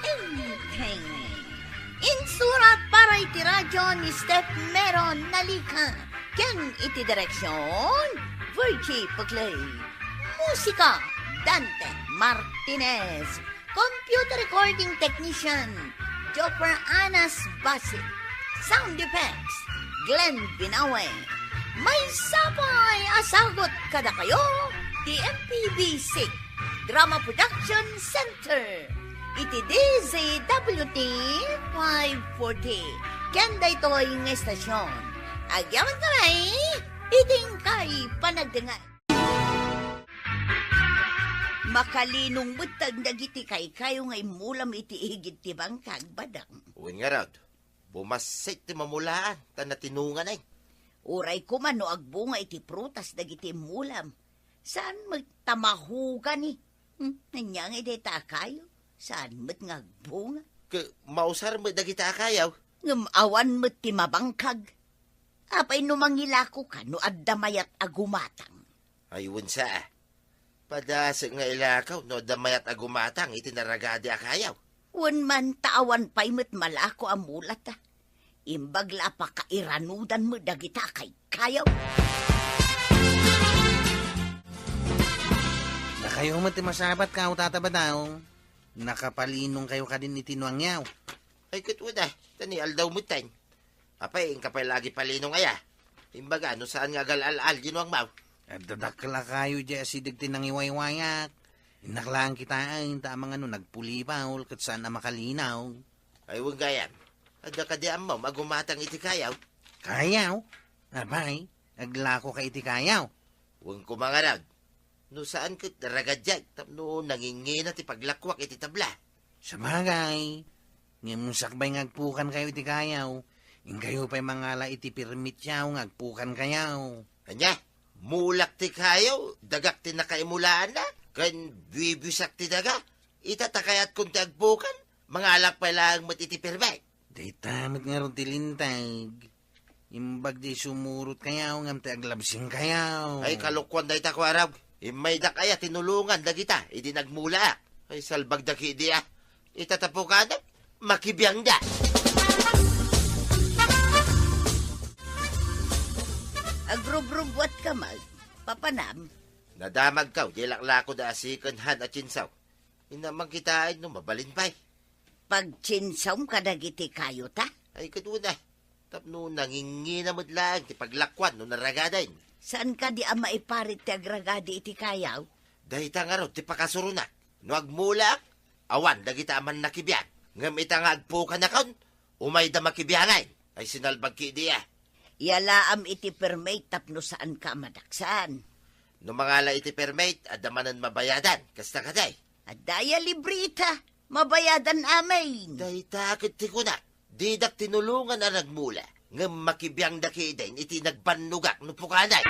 Enteng. Insurat para iti radyo ni Steph Meron Nalica. Ken iti direksyon, Virgie Paglae. Musika, Dante Martinez. Computer recording technician, Jopper Anas Basit. Sound effects, Glenn Binawe. Maysa pay a sagut kadakayo ti M P B C Drama Production Center iti D Z W T five forty. Ken daytoy nga estasyon, agyamankami iti inkay panagdengngeg. Makalinong met dagiti kaykayo nga immulam iti igid ti bangkag, Badang. Wen ngarud, bumassit ti mamulaan, ta natinongan ay. Uray koma no agbunga iti prutas dagiti immulam. Saan met ta mahugani? Hmm, ania ngay dayta a kayo? Saan met nga agbunga? Ket mausar met dagita a kayo. Ngem awan met ti mabangkag. Apay no mangilakoka no adda mayat a gumatang? Ay, wen sa. Padasek nga ilakaw no adda mayat a gumatang iti naragadi a kayo. Wen man ta awan pay met malako a mulata. Imbag la a pakairanudan met dagita a kaykayo. Dakayo met ti masabat, kao, Tata Badang. Nakapalinong kayo kadin iti nuangyo. Ay, ket wen a, ta ni aldaw metten. Apay, inka pay la agipalinong aya? Imbaga, no saan nga agal-al-al di nuangmo? Adda dakkel a kayo diay asideg ti nangiwaywayak. Innak laeng kitaen ta amangan no nagpulipol ket saan a makalinaw. Ay, wen gayam. Adda kadi ammom a gumatang iti kayo? Kayo? Apay, aglakoka iti kayo? Wen koma ngarud. No saan ket ragadiak tapno nangingina ti paglakuak iti tabla. Sabagay, ngem sakbay nga agpukankayo iti kayo, inkayo pay mangala iti permityo nga agpukankayo. Ania? Mulak ti kayo, dagak ti nakaimulaanna, ken buibuisak ti daga. Ita ta kayatkon ti agpukan, mangalak pay laeng met iti permit. Dayta met ngarud ti linteg. Imbag di sumurot kayo, ngem ti aglabsing kayo. Ay, kalokuan dayta, Kuarag. Immaydak aya tinulongan dagita, idi nagmulaak. Ay, salbagda kidi, ah. Itatapukanak, makibiangda. Agrubrubuat ka, Mag. Papanam? Nadamag kaw, di laklako da a second hand a chainsaw. Inna man kitaen no mabalin pay. Pagchainsaw kadagiti kayo ta? Ay, ket wen a. Tapno nangingina met laeng ti paglakuan no naragaden. Saan kadi a maiparit ti agragadi iti kayo? Dayta ngarud ti pakasuronak. No agmulaak, awan dagita a mannakibiang. Ngem ita nga agpukanakon, umayda makibiangen. Ay, sinalbag kidi, ah. Iyalaam iti permit tapno saanka a madaksan. No mangala iti permit, adda manen mabayadan. Kasta kadi? Adda aya libre ita. Mabayadan amin. Dayta ket ti kunak. Didak tinulongan a nagmula, ngem makibiangda ketdin iti nagbannogak no pukanak.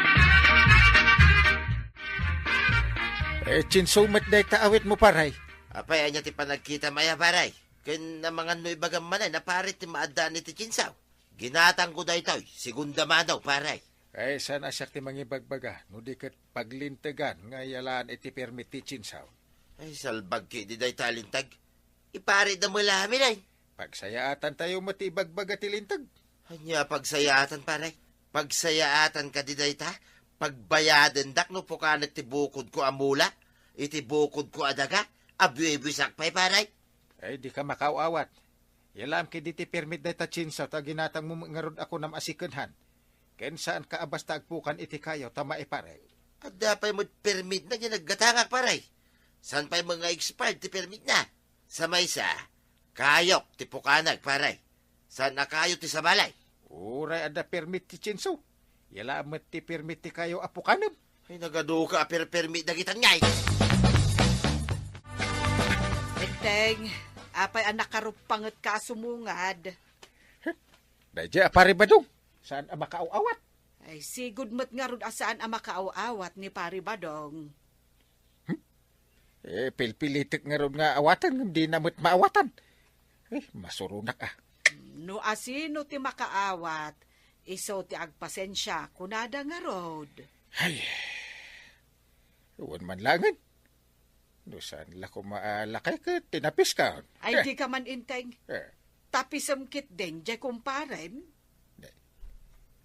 Eh, Chinso met dayta awitmo, pare. Apay, ania ti panagkitam aya, pare? Ken amangan no ibagam manen a pare ti maaddaan iti Chinso. Ginatangko daytoy, segunda mano, pare. Eh, saan a siak ti mangibagbaga, no di ket paglintegan nga iyalaan iti permit ti Chinso. Ay, salbag ketdi dayta a linteg. Iparida met laeng, ay. Pagsayaatantayo met ti ibagbaga ti linteg. Ania a pagsayaatan, pare? Pagsayaatan kadi dayta? Pagbayadendak no pukanek ti bukodko a mula? Iti bukodko a daga? Abuebuesak pay, pare? Ay, dika makaaw-awat. Iyalam ketdi ti permit dayta Chinso ta ginatangmo met ngarud a kunam a sikenhan. Ken saanka a basta agpukan iti kayo ta maiparek. Adda pay met permitna nga naggatangak, pare. Saan pay met nga expired ti permitna? Sa maysa, kayok ti pukanek, pare. Saan a kayo ti sabali? Uray adda permit ti Chinso. Iyalam met ti permit ti kayo a pukanem. Ay, nagaduka a per-permit dagitan ngay. Enteng, apay a nakaruppangetka a sumungad? Daydiay a pare Badong, saan a makaaw-awat? Ay, sigud met ngarud a saan a makaaw-awat ni pare Badong. Hmm? Eh, pilpilitek ngarud nga awaten, ngem dina met maawatan. Eh, masuronak a. No asino ti makaawat, isu ti agpasensia, kunada ngarud. Ay, wen man laengen. No saan la koma a lakay ket tinapiskon. Ay, eh, dika man Enteng. Eh. Tapisem ketdin, diay kumparem.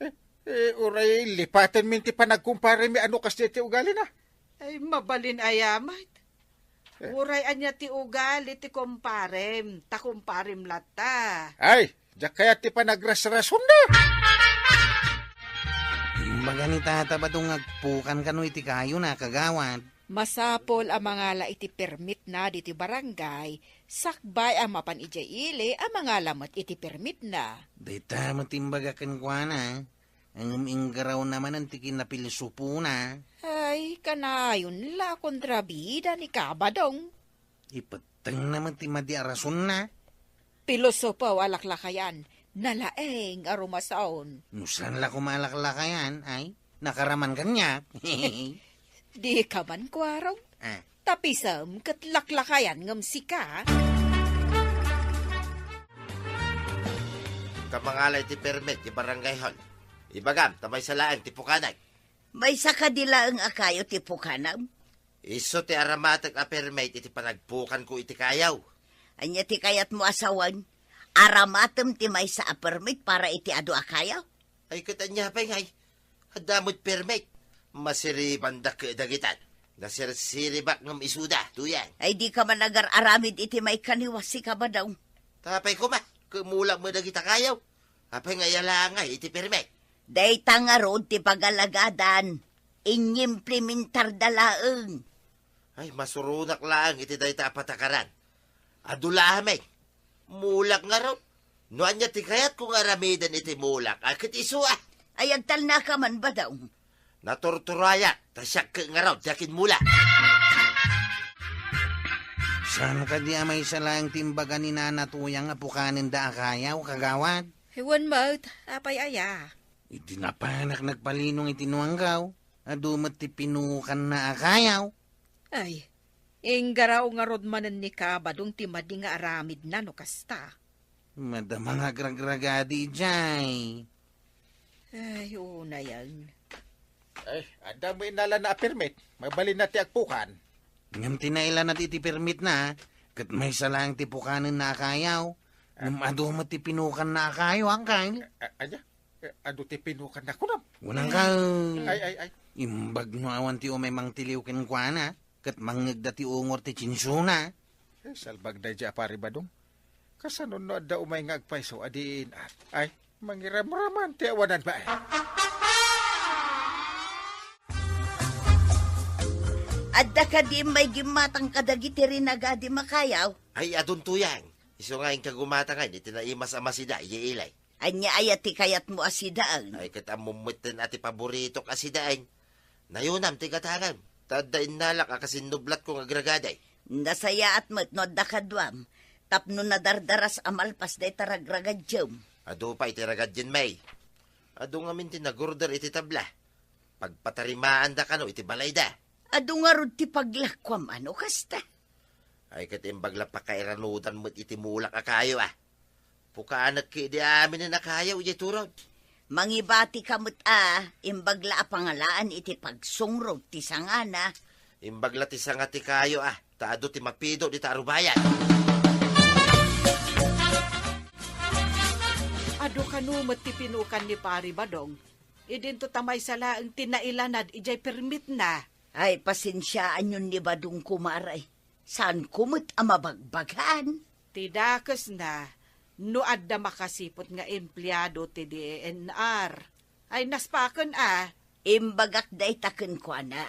Eh, eh, uray lipatenmin ti panagkumparem a no kasdiay ti ugalina. Ay, mabalin aya met. Eh. Uray ania ti ugali ti kumparem, ta kumparem latta. Ay, diak kayat ti panagrasrasonna. Imbagana ni Tata Badong nga agpukan kano iti kayona, kagawad. Masapul a mangala iti permitna ditoy barangay, sakbay a mapan idiay ili a mangala met iti permitna. Dayta met ti imbaga kenkuana, ngem inggarawna manen ti kinapilsopona. Ay, kanayon la a kontrabida ni Kabadong. Ipettengna met ti madi a rasonna. Pilosopo a laklakayan, nalaeng a rumason. No saan la koma a laklakayan, ay, nakaraman kaniak. Dika man kuarog. Ah. Tapisem ket laklakayan ngem sika. Kamangalay ti permit ti barangay hall. Ibagam, ta maysa laeng ti pukanek. Maysa kadi laeng a kayo ti pukanem? Isu ti aramatek a permit iti panagpukanko iti kayo. Ania ti kayatmo a sawen? Aramatem ti maysa a permit para iti adu a kayo? Ay, ket ania pay ngay? Adda met permit. Masiribandak dagitan. Nasirsiribak ngem isuda, Tuyang. Ay, dika man agar-aramid iti maikaniwas, sika, Badong. Tapay koma, kumulak met dagita kayo. Apay nga iyalangay iti permit? Dayta ngarud ti pagalagadan. Inyimplementarda laeng. Ay, masuronak laeng iti dayta a patakaran. Adu la amin. Mulak ngarud. No ania ti kayatko nga aramiden iti mulak, a ket isu a. Ay, agtalnaka man, Badong. Naturturayak, ta siak ket ngarud ti akinmula. Saan kadi a maysa laeng ti imbaga ni Nana Tuyang a pukanenda a kayaw, kagawad? Wen met, apay aya? Iti napanak nagpalinong iti nuanggaw, adu met ti pinukanna a kayaw. Ay, inggaraw ngarud manen ni Kabadong ti madi nga aramidna no kasta. Madama nga agragragadi idiay. Ay, unayen. Ay, adda met inalana a permit. Mabalinna ti agpukan. Ngem ti nailana ti, ti permitna, ket maysa laeng ti pukanenna a kayaw. Ngem adu met ti pinukanna a kayaw, angkel. A-, a-, ania? Eh, adu ti pinukanna kunam. Unang ka. Ay, ay, ay. Imbag no awan ti umay mangtiliw kenkuana, ket mangngegda ti ungor ti tsinsona. Eh, salbag daydiay a pare Badong. Kasano no adda umay nga agpayso a diin at? Ay, mangiramraman ti awanan ba, eh? Adda kadi may gimmatang kadagiti rinagadi makayaw? Ay, adun Tuyang. Isu nga inka gumatangan iti naimas a masida, iya ilay. Ania aya ti kayatmo a sidaen? Ay, ket ammom metten a ti paboritok a sidaen. Nayunam ti gatangem, ta adda innalak a kasinnublatko nga agragadi. Nasayaat met no adda kaduam. Tapno nadardaras a malpas dayta ragragaddiem. Adu pay iti ragaddien, May. Adu ngamin ti nagorder iti tabla. Pagpatarimaanda kano iti balayda. Adu ngarud ti paglakuam a no kasta. Ay, ket imbag la pakairanudan met iti mulak a kayo, a. Pukanek idi aminen a kayo idiay turod. Mangibatika met a, imbag la a pangalaan iti pagsungrod ti sangana. Imbag la ti sanga ti kayo, a, ta adu ti mapido dita a rubayan. Adu kano met ti pinukan ni Pari Badong. Idinto ta maysa laeng ti nailanad idiay permitna. Ay, pasensiaanyon ni Badong, kumare. Saanko met a mabagbagan. Ti dakesna, no adda makasiput nga empleado ti D E N R, ay naspaken a. Imbagak dayta kenkuana.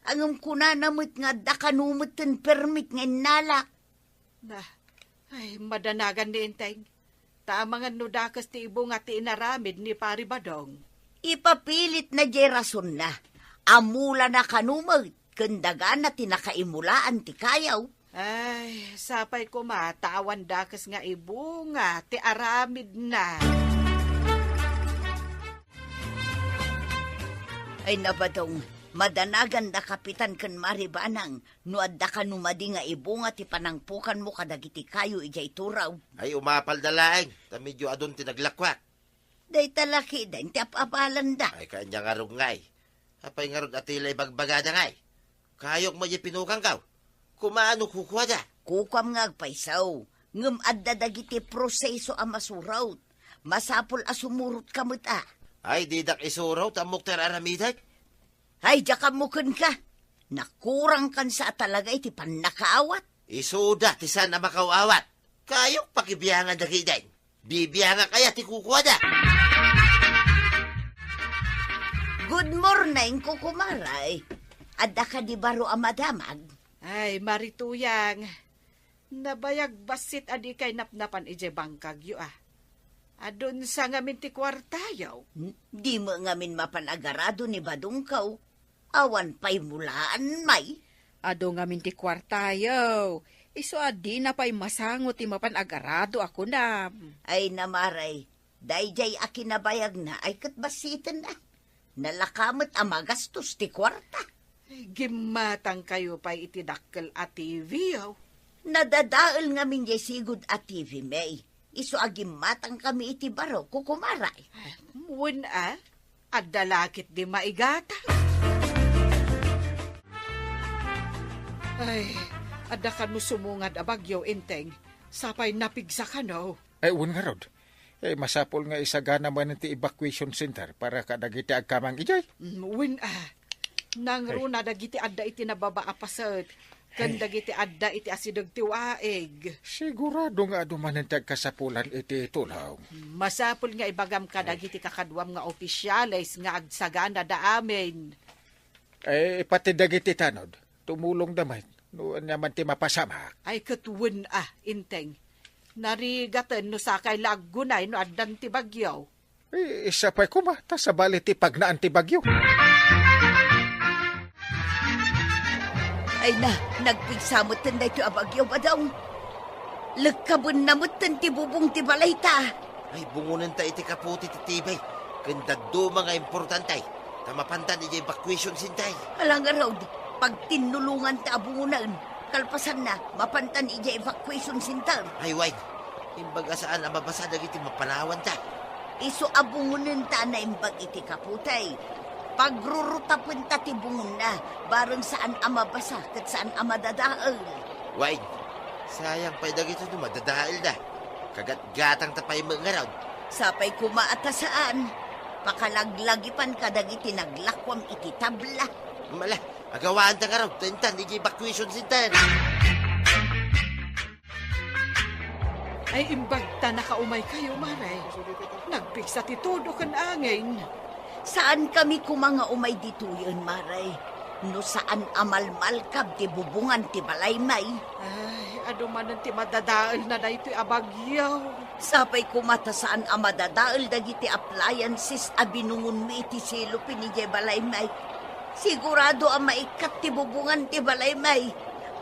Ngem kunana met nga adda kano met ti permit nga innalak. Na, ay, madanagan ni Enteng. Ta amangan no dakes ti ibunga ti inaramid ni Pari Badong. Ipapilitna diay rasonna. Amulana kano met ken dagana ti nakaimulaan ti kayaw. Ay, sapay koma ta awan dakes nga ibunga ti aramidna. Ay, na, Badong, madanagan da Kapitan ken Mari Banang no adda kano madi nga ibunga ti panangpukanmo kadagiti kayo idiay turaw. Ay, umapalda laeng, ta medio adun ti naglakuak. Dayta la ketdin ti ap-apalanda. Ay, kaanya ngarud ngay. Apay ngarud a ti la ibagbagada ngay? Kayok met diay pinukanko. Koma no kukuada. Kukuam nga agpayso, ngem adda dagiti proseso a masurot. Masapul a sumurotka met a. Ay, didak isurot, ammok ti ar-aramidek. Ay, diak ammo kenka. Nakurangkan sa a talaga iti pannakaawat. Isuda ti saan a makaw-awat. Kayok pakibiangan dagiti. Bibiangak aya ti kukuada. Good morning, kukumaray. Adda kadi baro a madamag? Ay, Mari Tuyang. Nabayag bassit a dikay napnapan idiay bangkagyo, a. Adun sa ngamin ti kuartayo. Hmm? Di met ngamin mapan agarado ni Badongko. Awan pay mulaan, May. Adu ngamin ti kuartayo. Isu a dina pay masango ti mapan agarado a kunam. Ay, na, Mari, daydiay a kinabayagna ay ket bassiten, a. Nalaka met a magastos ti kuarta. Gimmatangkayo pay iti dakkel a T V, oh. Nadadael ngamin diay sigud a T V, May. Isu a gimmatangkami iti baro, kukumaray. Eh, wen a, adda la ketdi maigatang. Ay, adda kano sumungad a bagyo, Enteng. Sapay napigsa kano. Eh, wen ngarud. Eh, masapul nga isagana manen ti evacuation center para kadagiti agkamang idiay. Mm, wen a. Nangruna dagiti adda iti nababa a paset, ken dagiti adda iti asideg ti waig. Sigurado nga adu manen ti agkasapulan iti tulong. Masapul nga ibagam kadagiti kakaduam nga opisyales nga agsaganada amin. Eh, pati dagiti tanod, tumulongda met, no ania man ti mapasamak. Ay, ket wen a, Enteng. Narigaten no sakay la aggunay no addan ti bagyo. Eh, sapay koma, ta sabali ti pagnaan ti bagyo. Ay na, nagpigsa metten daytoy a bagyo, Badong. Lekkabenna metten ti bubong ti balayta. Ay, bungonenta iti kaputi ti T V. Ken dadduma nga importante. Ta mapantan idiay evacuation center. Ala ngarud, pagtinnulonganta a bungonen. Kalpasanna, mapantan idiay evacuation center. Ay, wen. Imbag a saan a mabasa dagiti mapanawanta. Isu a bungonenta a naimbag iti kaputi. Pagrurutapenta ti bungonna, bareng saan a mabasa ket saan a madadael. Wen, sayang pay dagitoy no madadaelda. Kagatgatangta pay met ngarud. Sapay koma a ta saan. Pakalaglagipan kadagiti naglakuam iti tabla. Mala, agawanta ngarud, ta intan idiay evacuation center. Ay, imbag ta nakaumaykayo, Mari. Nagpigsa ti tudo ken angin. Saankami koma nga umay ditoyen, Mari. No saan a malmalkab ti bubongan ti balaymi. Ay, adu manen ti madadaelna daytoy a bagyo. Sapay koma ta saan a madadael dagiti appliances a binungonmi iti selopin idiay balaymi. Sigurado a maikkat ti bubongan ti balaymi.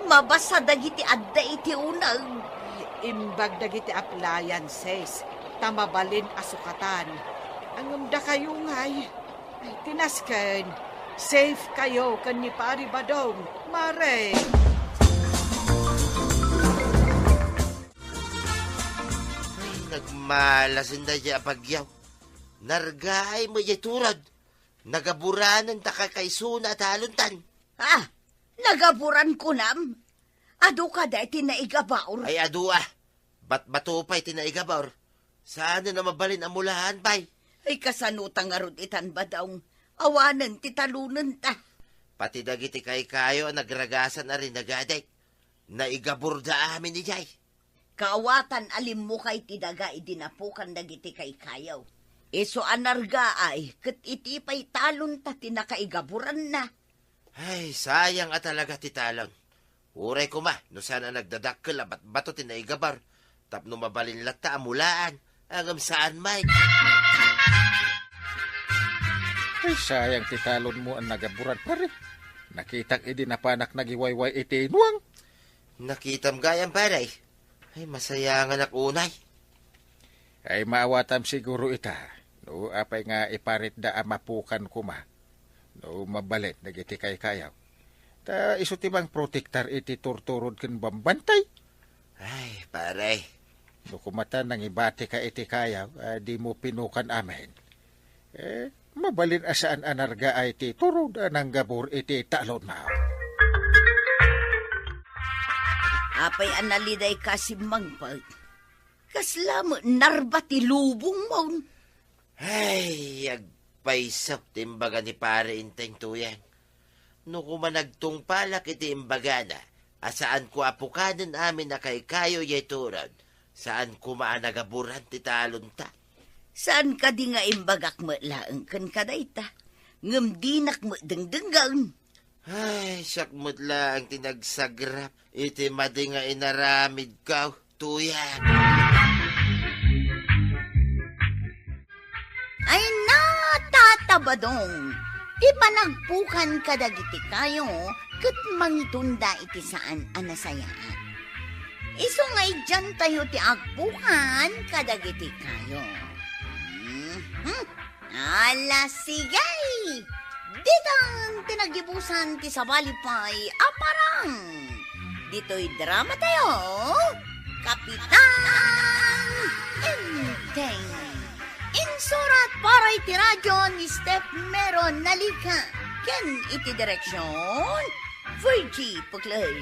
Mabasa dagiti adda iti uneg. Ay, Imbag dagiti appliances, ta mabalin a sukatan. Ngem dakayo ngay, ay, tinasken, safe kayo ken ni Pari Badong, mare. Ay, nagmalasin daydiay a bagyo. Nargaay met diay turod. Nagaburanen ta kakaisuna a talontan. Ah, nagaburan kunam? Adu kadi ti naigabaur? Ay, adu a. Batbato pay ti naigabaur. Saanen a mabalin a mulaan pay. Ay, kasano ta ngarud itan, Badong? Awanen ti talonenta. Pati dagiti kaykayo a nagragasan a rinagadik, naigaburda amin idiay. Kaawatan a limmukay ti daga idi napukan dagiti kaykayo. Isu a nargaay, ket iti pay talonta ti nakaigaburanna. Ay, sayang a talaga ti talon. Uray koma no saan a nagdadakkel a batbato ti naigabar tapno mabalin latta a mulaan, ngem saan met. Ay, sayang ti talonmo a nagaburan, pare. Nakitak idi napanak nagiwayway iti inuang. Nakitam gayam, pare. Ay, masayanganak unay. Ay, maawatam siguro ita. No apay nga iparitda a mapukan koma. No mabalin dagiti kaykayaw. Ta isu ti mangprotektar iti turturod ken bambantay. Ay, pare. No kumata nangibatika iti kayaw, a dimo pinukan amin. Eh, mabalin a saan a nargaay ti turod a nanggabur iti talonmo. Apay a nalidayka simmangpet? Kasla met narba ti lubongmon. Ay, agpaysep ti imbaga ni Pare Enteng, Tuyang. No koma nagtungpalak iti imbagana, a saanko a pukanen amin a kaykayo diay turod, saan koma a nagaburan ti talonta. Saan kadi nga imbagak met laeng kenka dayta, ngem dinak met dengdenggen. Ay, siak met laeng ti nagsagrap iti madi nga inaramidko, Tuyang. Ay, natatabadong ti panagpukan kadagiti kayo ket mangitunda iti saan a nasayaat. Isu nga idiantayo ti agpukan kadagiti kayo. Mhm. Ala, sige! Ditan ti naggibusan ti sabali pay a parang. Ditoy drama tayo, Kapitan Enteng. Insurat para iti radyo ni Steph Meron Nalica. Ken iti direksyon, Virgie Puclay.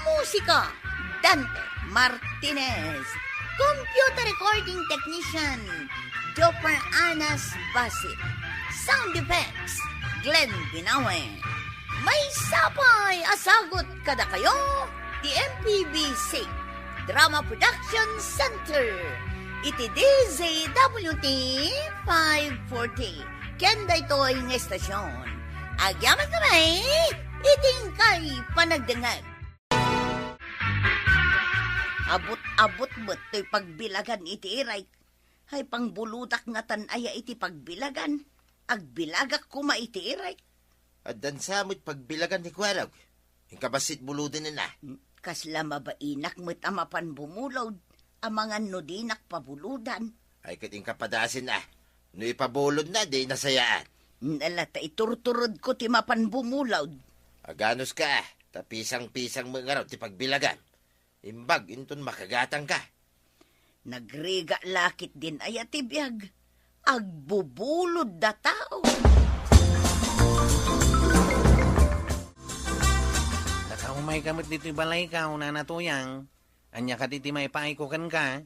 Musika, Dante Martinez. Computer recording technician, Jopper Anas Basit. Sound effects, Glenn Binawe. Maysa pay a sagut kadakayo ti M P B C Drama Production Center iti D Z W T five forty. Ken daytoy nga estasyon, agyamankami iti inkay panagdengngeg. Abut-abut met toy pagbilagan iti irayk. Hay, pangbuludak ngatan aya iti pagbilagan. Agbilagak koma iti irayk. Addan sa met pagbilagan ni Kuarog. Inka bassit buludenna. Hmm, kasla mabainak met a mapan bumulod, amangan no dinak pabuludan. Ay, ket inka padasenna. No ipabulodna, di nasayaat. Nala ta iturturodko ti mapan bumulod. Aganuska, ta pisang-pisang met ngarud ti pagbilagan. Imbag inton makagatangka. Nagrigat la ketdin aya ti biag. Agbubulod da tao. Nakaumayka met ditoy balayko, Nana Tuyang. Ania kadi ti maipaayko kenka?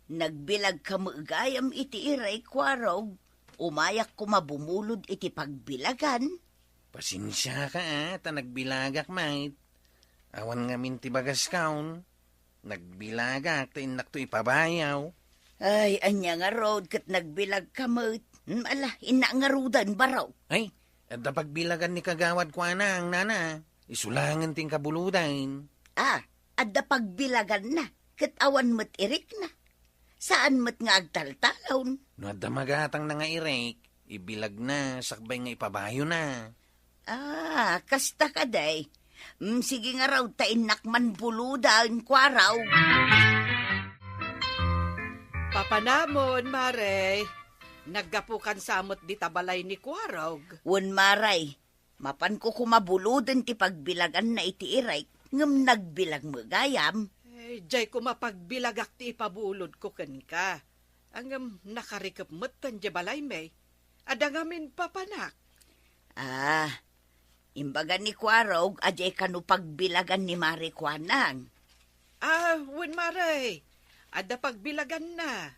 Nagbilagka met gayam iti irayk, Kuarog. Umayak koma bumulod iti pagbilagan. Pasensiaka, a, ta nagbilagak met. Awan ngamin ti bagaskon. Nagbilagak ta innakto ipabayaw. Ay, ania ngarud ket nagbilagka met? Hmm, ala, innak ngaruden, barok. Ay, adda pagbilagan ni Kagawad Kuanang, Nana. Isu laengen ti inkabuludan. Ah, adda pagbilaganna, ket awan met irikna. Saan met nga agtaltalon. No adda magatangna nga irik, ibilagna sakbay nga ipabayona. Ah, kasta kadi. Mm, sige ngarud ta innak man buludan, Kuarog. Papanamon, Mare. Naggapukan sa met dita balay ni Kuarog. Wen, Mare. Mapanko koma buloden ti pagbilaganna iti irek, ngem nagbilag met gayam. Eh, diay koma pagbilagak ti ipabulodko kenka. Ngem nakarikep metten diay balaymi. Adda ngamin papanak. Ah, imbaga ni Kuarog a diay kano pagbilagan ni Mare Kuanang. Ah, wen, Mare. Adda pagbilaganna.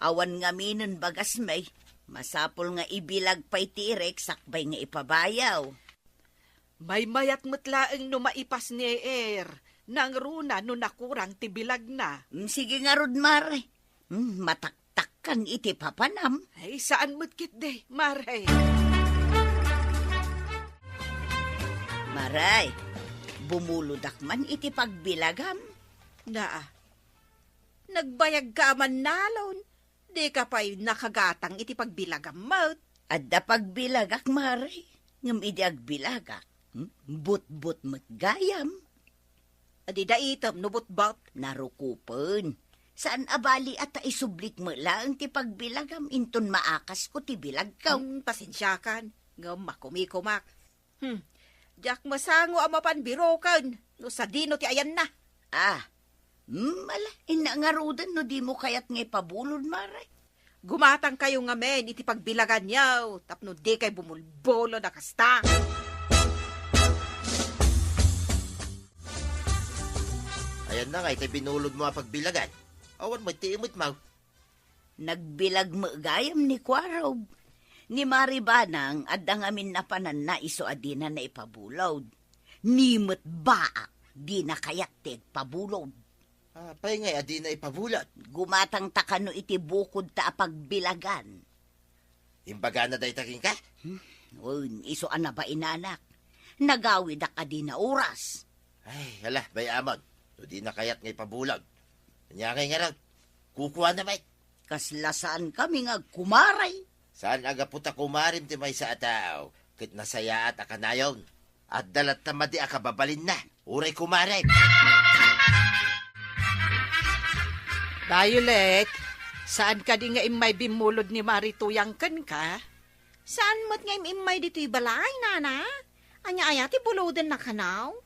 Awan ngaminen bagasmi. Masapul nga ibilag pay ti irek sakbay nga ipabayaw. Maymayat met laeng no maipas ni Er, nangruna no nakurang ti bilagna. Mm, sige ngarud, Mare. Mm, mataktakkan iti papanam. Ay, saan met ketdi, Mare. Mare, bumulodak man iti pagbilagam. Naa, nagbayagka a mannalon. Dika pay nakagatang iti pagbilagam met. Adda pagbilagak, Mare. Ngem idi agbilagak, hmm? Butbut met gayam. Adda item no butbut. Narukopen. Saan a bali a ta isublik met laeng ti pagbilagam inton maakasko ti bilagko. Hmm, pasensiakan. Ngem makumikomak. Hmm. Diak masango a mapan biroken no sadino ti ayanna. Ah. Hmm, ala, inna ngaruden no dimo kayat nga ipabulod, Mare. Gumatangkayo ngamin iti pagbilaganyo tapno dikay bumulbulod a kasta. Ayanna nga iti binulodmo a pagbilagan. Awan met ti imetmo. Nagbilag met gayam ni Kuarog. Ni Mari Banang, adda ngamin napananna isu a dina naipabulod. Ni met baak, dina kayat ti agpabulod. Apay ngay a dina ipabulod? Gumatangta kano iti bukodta a pagbilagan. Imbagana dayta kenka? Hmm? Wen, isu a nabainanak. Nagawidak a dina oras. Ay, ala, bay-amon. No dina kayat nga ipabulod. Ania ngay ngarud? Kukuana met. Kasla saankami nga agkumaray. Saan a gapu ta kumarim ti maysa a tao, ket nasayaat a kanayon. Adda latta madi a kababalinna. Uray kumarim. Violet, saan kadi nga immay bimmulod ni Mari Tuyang kenka? Saan met nga im-immay ditoy balay, nana? Ania aya ti bulodenna kano?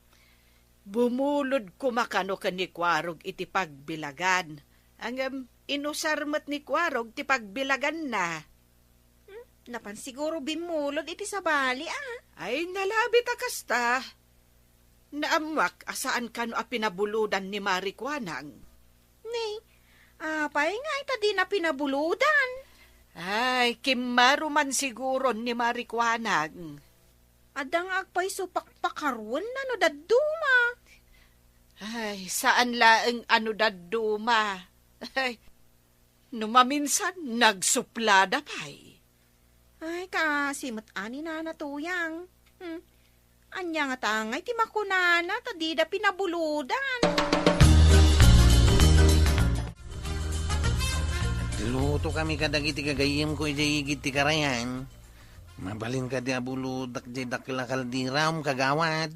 Bumulod koma kano ken ni Kuarog iti pagbilagan. Ngem inusar met ni Kuarog ti pagbilaganna. Hmm, napan siguro bimmulod iti sabali, a. Ay, nalabit a kasta. Naammoak a saan kano a pinabulodan ni Mari Kuanang. Ni, apay nga ita dina pinabulodan? Ay, kimmaro man siguron ni Mari Kuanang. Adda nga agpayso pakpakaruenna no dadduma. Ay, saan laeng a no dadduma. Ay, no maminsan, nagsuplada pay. Ay, kaasi met ani, Nana Tuyang. Hmm. Ania ngata ngay ti makunana ta dida pinabulodan? Luto kami kadagiti gagayyemko idiay igid ti karayan. Mabalin kadi a bulodak diay dakkel a kalderam, kagawad?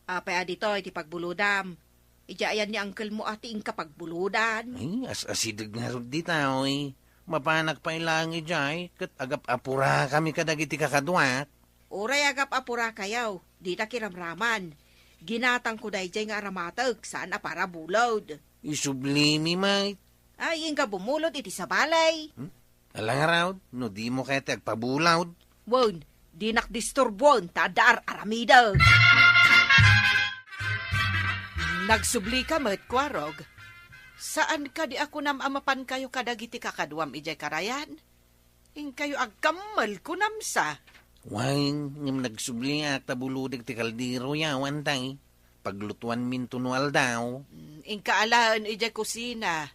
Apay a ditoy ti pagbulodam? Idiay ayan ni angkelmo a ti inka pagbulodan. Ay, as-asideg ngarud dita, oy. Mapanak pay laeng idiay, ket agap-apurakami kadagiti kakaduak. Uray agap-apurakayo, dita kiramraman. Ginatangko daydiay nga aramatek, saan a para bulod. Isublimi met. Ay, inka bumulod iti sabali. Hmm? Ala ngarud, no dimo kayat ti agpabulod. Wen, dinak disturbuen ta adda ar-aramidek. Nagsublika met, Kuarog. Saan kadi a kunam a mapankayo kadagiti kakaduam idiay karayan? Inkayo agkammel, kunam sa. Wen, ngem nagsubliak ta bulodek ti kaldero, yaw, antay. Paglutuanminto no aldaw. Mm, inka alaen idiay kusina.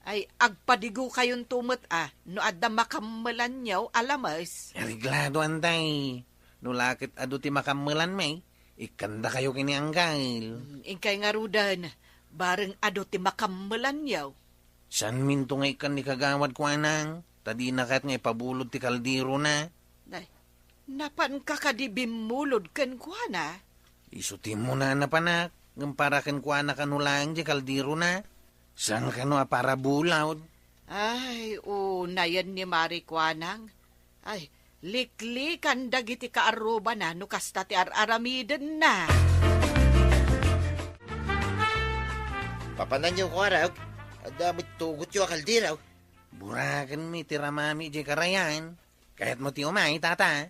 Ay, agpadigukayonto met a, no adda makammelanyo a lames. Areglado, antay. No la ket adu ti makammelanmi, ikkandakayo ken ni angkel. Mm, inkay ngaruden, bareng adu ti makammelanyo. Saanminto nga ikkan ni Kagawad Kuanang, ta dina kayat nga ipabulod ti kalderona. Nay, napanka kadi bimmulod kenkuana? Isu ti immuna a napanak, ngem para kenkuana kano laeng ti kalderona. Saan kano a para bulod? Ay, unayen ni Mari Kuanang. Ay, liklikan dagiti kaarrubana no kasta ti ar-aramidenna. Papananyo, Kuarog. Adda met tugotyo a kaldero. Burakenmi ti ramami idiay karayan. Kayatmo ti umay, tata?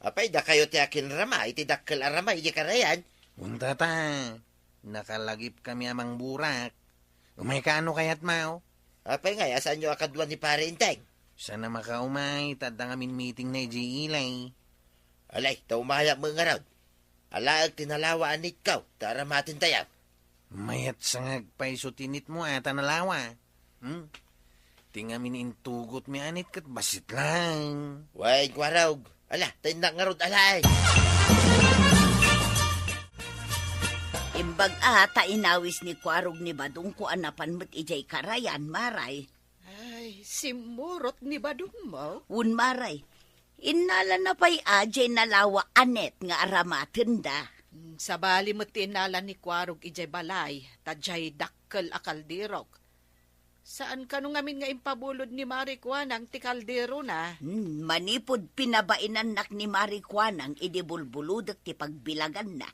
Apay, dakayo ti akinrama iti dakkel a rama idiay karayan? Wen, tata. Nakalagipkami a mangburak. Umayka no kayatmo. Apay ngay a saanyo a kadua ni Pare Enteng? Saan a makaumay, ta adda ngamin meetingna idiay ilay. Alay, ta umayam met ngarud. Alaek ti nalawa a nitkaw, ta aramatentayo. Mayat sa nga agpayso ti nitmo a ta nalawa. Hmm? Ti ngamin intugotmi a nit ket bassit laeng. Wen, Kuarog. Ala, ta innak ngarud alaen. Imbag a ta inawis ni Kuarog ni Badongko a napan met idiay karayan, Maray. Ay, simmurot ni Badongmo? Wen, Maray. Innalana pay a diay nalawa a nit nga aramatenda. Hmm, sabali met ti innala ni Kuarog idiay balay, ta diay dakkel a kalderok. Saan kano ngamin nga impabulod ni Mari Kuanang ti kalderona? Hmm, manipud pinabainannak ni Mari Kuanang idi bulbulodek ti pagbilaganna,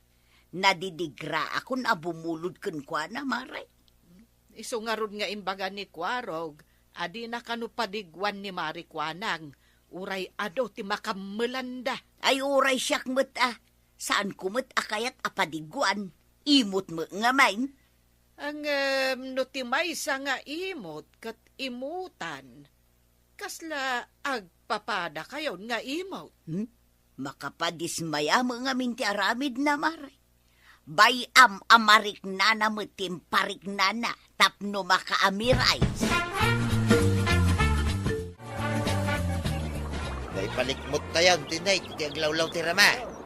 nadidigraakon a bumulod kenkuana, Maray. Isu ngarud nga imbaga ni Kuarog a dina kano padiguan ni Mari Kuanang, uray adu ti makammelanda. Ay, uray siak met a, saanko met a kayat a padiguan. Imot met ngamin. Ngem no ti maysa nga imot ket imutan, kasla agpapadakayon nga imot? Hmm? Makapadismaya met ngamin ti aramidna, Maray. Bay-am a mariknana met ti impariknana tapno makaamiray. Naipanikmottayon ti nit iti aglawlaw ti rama.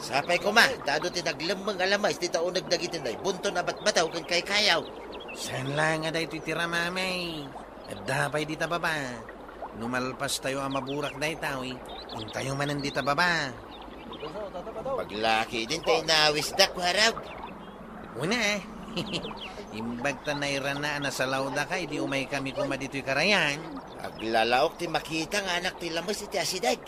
Sapay koma, ta adu ti naglemmeng a lames ti tauneg dagiti naibunton a batbataw ken kaykayaw. Saan laeng a daytoy ti ramami. Adda pay dita baba. No malpastayo a maburak daytoy, intayo manen dita baba. Paglaki din tayo nawisdak, warag. Una, eh. Imbag ta nairana a nasalawdaka, idi umaykami koma ditoy karayan. Aglalaok ti makita nga anak ti lames iti asideg.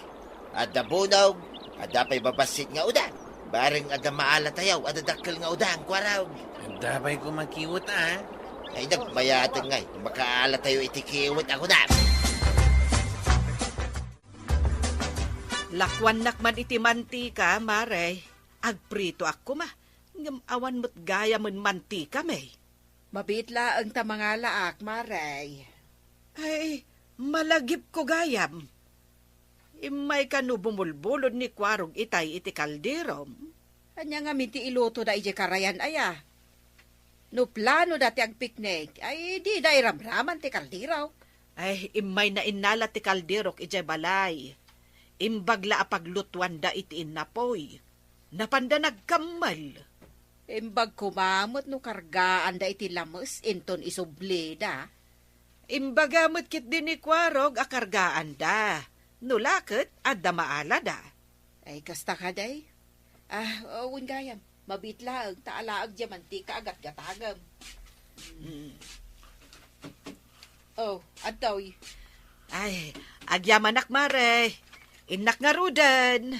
Adda bunog, adda pay babassit nga udan. Bareng adda maalatayaw, adda dakkel nga udan, kuarog. Adda pay koma kiwet, a? Ay, nagmayateng ngay, makaalatayo iti kiwet a kunam. Lakuannak man iti mantika, Mare. Agpritoak koma, ngem awan met gayamen mantikami. Mabiit laeng ta mangalaak, Mare. Ay, malagipko gayam. Immayka no bumulbulod ni Kuarog itay iti kalderom. Ania ngamin ti ilutoda idiay karayan, aya? No planoda ti agpiknik, ay dida iramraman ti kaldero. Ay, immayna innala ti kalderok idiay balay. Imbag la a paglutuanda iti innapoy. Napanda nagkammel. Imbag koma met no kargaanda iti lames inton isublida. Imbaga met ketdi ni Kuarog a kargaanda. No la ket, adda maalada. Ay, kasta kadi? Ah, wen gayam, mabiit laeng, ta alaek diay mantika a gatgatagem. Mm. Oh, adtoy. Ay, agyamanak, Mare. Innak ngaruden.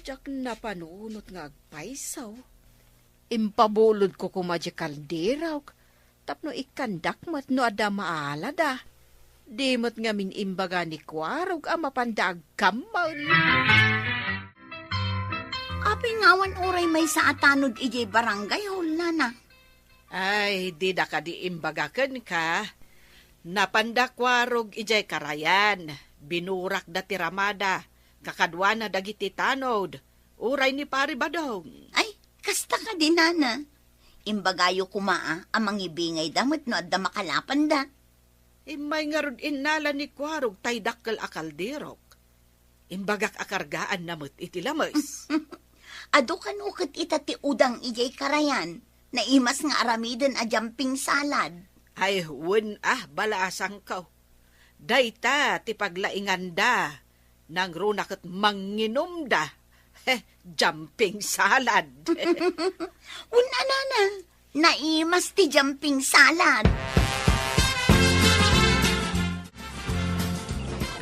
Diak napanunot nga agpayso. Impabulodko koma diay kalderok, tapno ikkandak met no adda maalada. Di met ngamin imbaga ni Kuarog a mapanda agkammel. Apay nga awan uray maysa a tanod idiay barangay hall, nana? Ay, dida kadi imbaga kenka? Napanda Kuarog idiay karayan. Binurakda ti ramada. Kakaduana dagiti tanod. Uray ni Pari Badong. Ay, kasta kadi, nana. Imbagayo koma a, a mangibingayda met no adda makalapanda. Immay ngarud innala ni Kuarog tay dakkel a kalderok. Imbagak a kargaanna met iti lames. Adu kano ket ita ti udang idiay karayan, naimas nga aramiden a jumping salad. Ay, wen a, balaasangko. Dayta ti paglainganda. Nangruna ket manginumda. Heh, jumping salad. Wen a, nana, naimas ti jumping salad.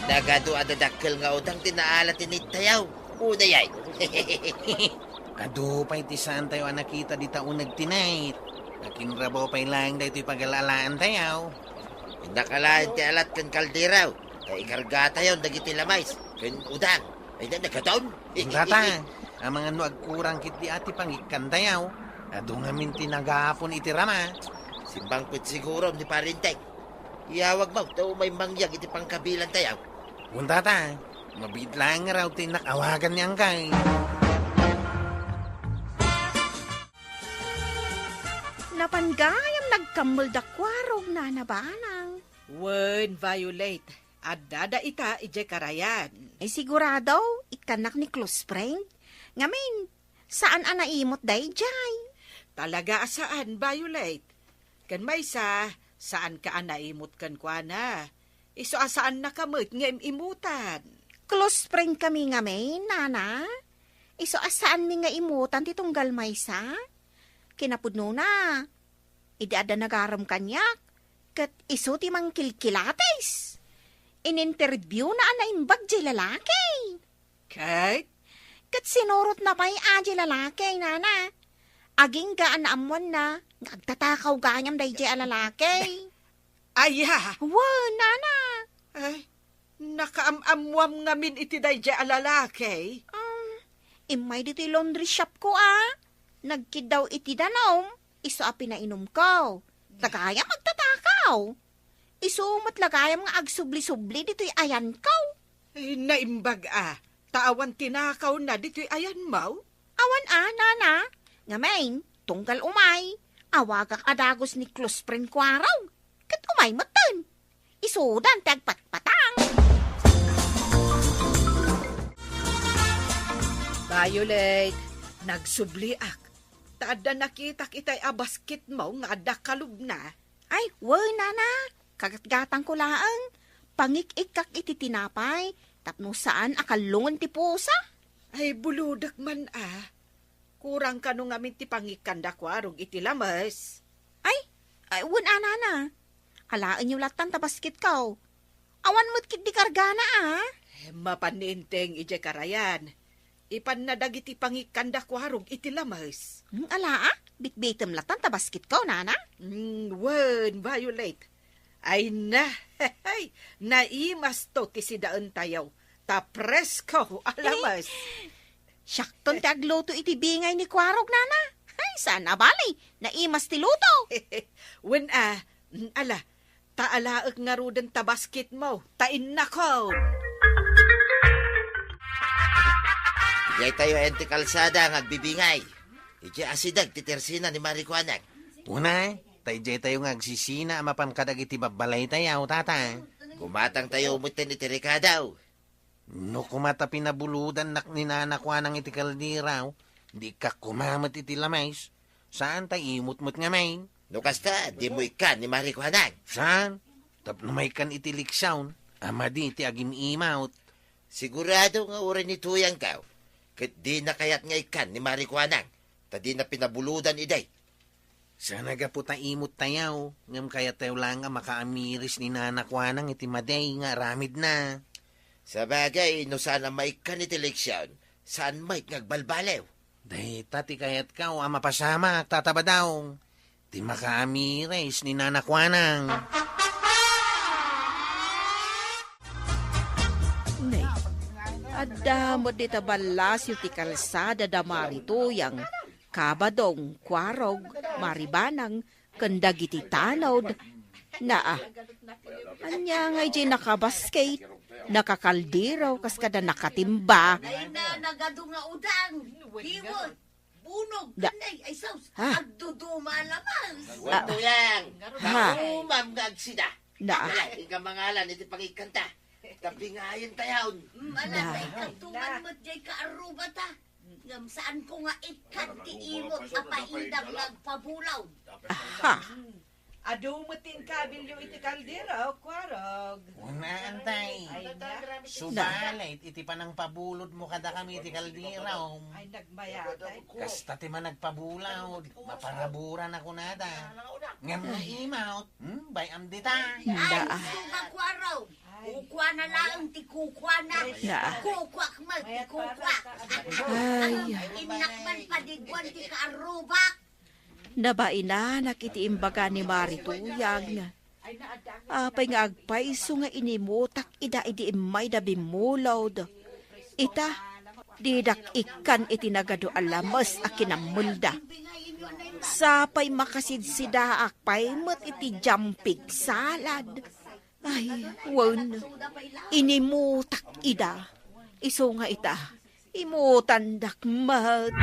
Nagadu a dadakkel nga udang ti naalat ti night tayo. Unay ay. Adu pay ti saantayo a nakita dita uneg ti night. Nakinrabaw pay laeng daytoy pagalaalaantayo. Innak alaen ti alat ken kaldero. Ta ikargatayon dagiti lamis ken udang. Ay, na, nagadaon. Tata, amangan no agkurang ketdi a ti pangikkantayo. Adu ngamin ti nagapon iti rama. Simmangpet sigurom ni Parinteng. Iyawagmo, ta umay mangyag iti pangkabilantayo. Wen, tata, mabiit laeng ngarud ti innak awagan ni Angkay. Napan gayam nagkammel da Kuarog, Nana Banang. Wen, Violet, addada ita idiay karayan. Ay, sigurado, ikkannak ni close friend. Ngamin, saan a naimot daydiay? Talaga a saan, Violet. Ken maysa, saanka a naimot kenkuana. Isu a saannaka met nga im-imutan. Close friend kami ngamin, Nana. Isu a saanmi nga imutan ti tunggal maysa. Kinapudnona, idi adda nagarem kaniak, ket isu ti mangkilkilatis. Ininterviewna a naimbag diay lalaki. Ket? Ket sinurotna pay a diay lalaki, Nana. Agingga a naammoanna nga agtatakaw gayam daydiay a lalaki. Aya! Wen, Nana. Ay, nakaam-ammoam ngamin iti daydiay a lalaki? Um, immay ditoy laundry shop ko a. Nagkiddaw iti danum, isu a pinainumko. Ta gayam agtatakaw. Isu met la gayam nga agsubli-subli ditoy ayanko. Ay, naimbag a, ta awan tinakawna ditoy ayanmo? Awan a, Nana. Ngamin, tunggal umay, awagak a dagus ni close friend Kuarog. Ket umay metten. Isudan ti agpatpatang. Violet, nagsubliak. Ta adda nakitak itay a basketmo nga adda kalubna. Ay, wen, Nana. Kagatgatangko laeng. Pangik-ikkak iti tinapay tapno saan a kallungen ti pusa. Ay, bulodek man a. Kurang kano ngamin ti pangikkanda Kuarog iti lames. Ay, ay, wen a, Nana. Alaenyo lattan ta basketko. Awan met ketdi kargana a. Eh, mapan ni Enteng idiay karayan. Ipanna dagiti pangikkanda Kuarog iti lames. Hmm, ala a, bitbitem lattan ta basketko, Nana. Hmm, wen, Violet. Ay na, naimasto ti sidaentayo. Ta presko a lames. Siakton ti agluto iti bingay ni Kuarog, Nana. Ay, saan a bali, naimas ti luto. Wen a, mm, ala, ta alaek ngaruden ta basketmo, ta innakon. Idiay tayo ayan ti kalsada nga agbibingay. Idiay asideg ti tersina ni Mari Kuanang. Una, ta idiay tayo nga agsisina a mapan kadagiti babbalaytayo, tata. Gumatang tayo metten iti rekado. No koma ta pinabulodannak ni Nana Kuanang iti kaldero, di ikkak koma met iti lames, saan ta imut met ngamin. No kasta, dimo ikkan ni Mari Kuanang. Saan? Tapno maikkan iti leksion a madi ti agim-imut. Sigurado nga uray ni Tuyang kaw, ket dina kayat nga ikkan ni Mari Kuanang, ta dina pinabulodan idi. Saan a gapu ta imut tayo, ngem kayat tayo laeng a makaamiris ni Nana Kuanang iti madi nga aramidna. Sabagay, no saan a maikkan iti leksion, saan met nga agbalbaliw. Dayta ti kayatko a mapasamak, Tata Badong, ti makaamiris ni Nana Kuanang. Nay, adda met dita ballasyo ti kalsada da Mari Tuyang, Kabadong, Kuarog, Mari Banang, ken dagiti tanod. Naa. Ania nga idiay nakabasket, nakakaldero, kas kada nakatimba? Ay na, nagadu nga udang. Hiwot, bunog, Da- kanay, ay sus, Ha? agduduma a lamas. Ah. Tuyang, Ha? maumam nga agsida. Da- Wala, ika mangalan iti pangikkanta. Tabingayen tayon. Mm, ala, Da- ta ikadtuman met jay kaarrubata. Ngem saanko nga ikkan ti imot a paidam nga agpabulaw. Aha. Mm. Adu met ti inkabilyo iti kaldero, Kuarog. Una, antay. Ay, na. Subalit, iti panangpabulodmo kadakami iti kaldero. Ay, nagmayatay. Kasta ti managpabulod, maparaburan a kunada. Ngem no imawt, hmm, bay-am dita. Ay, suga, Kuarog. Ay. Kukuana laeng ti kukuana. Ya. Kukuak met ti kukuak. Ay. Innak man padiguan ti kaarrubak. Nabainanak iti imbaga ni Mari Tuyang. Apay nga agpayso nga inimutak ida idi immayda bimmulod. Ita, didak ikkan iti nagadu a lames a kinammelda. Sapay makasidsidaak pay met iti jampig salad. Ay, wen, inimutak ida. Isu nga ita, imutandak met.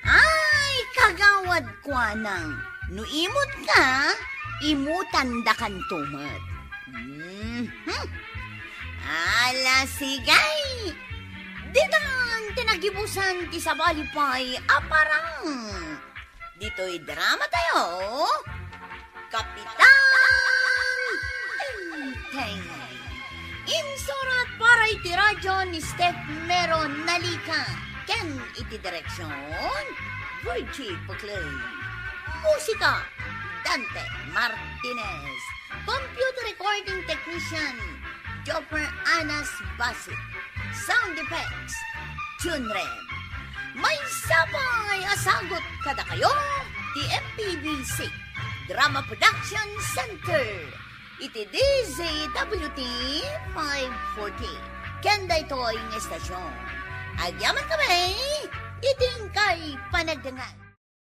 Ay, kagawad, kuanang, no imut ka, imutandakanto met. Mhm. Ala, sige. Ditan ti nagibusan ti sabali pay a parang. Ditoy drama tayo, Kapitan Tengteng. Insurat para iti radyo ni Steph Mero Nalica ken iti direksyon, Virgie Puclay. Musika, Dante Martinez. Computer recording technician, Jopper Anas Basit. Sound effects, Junrem. Maysa pay a sagut kadakayo ti M P B C Drama Production Center iti D Z W T five forty. Ken daytoy nga estasyon, agyaman kami iti inkay panagdengngeg.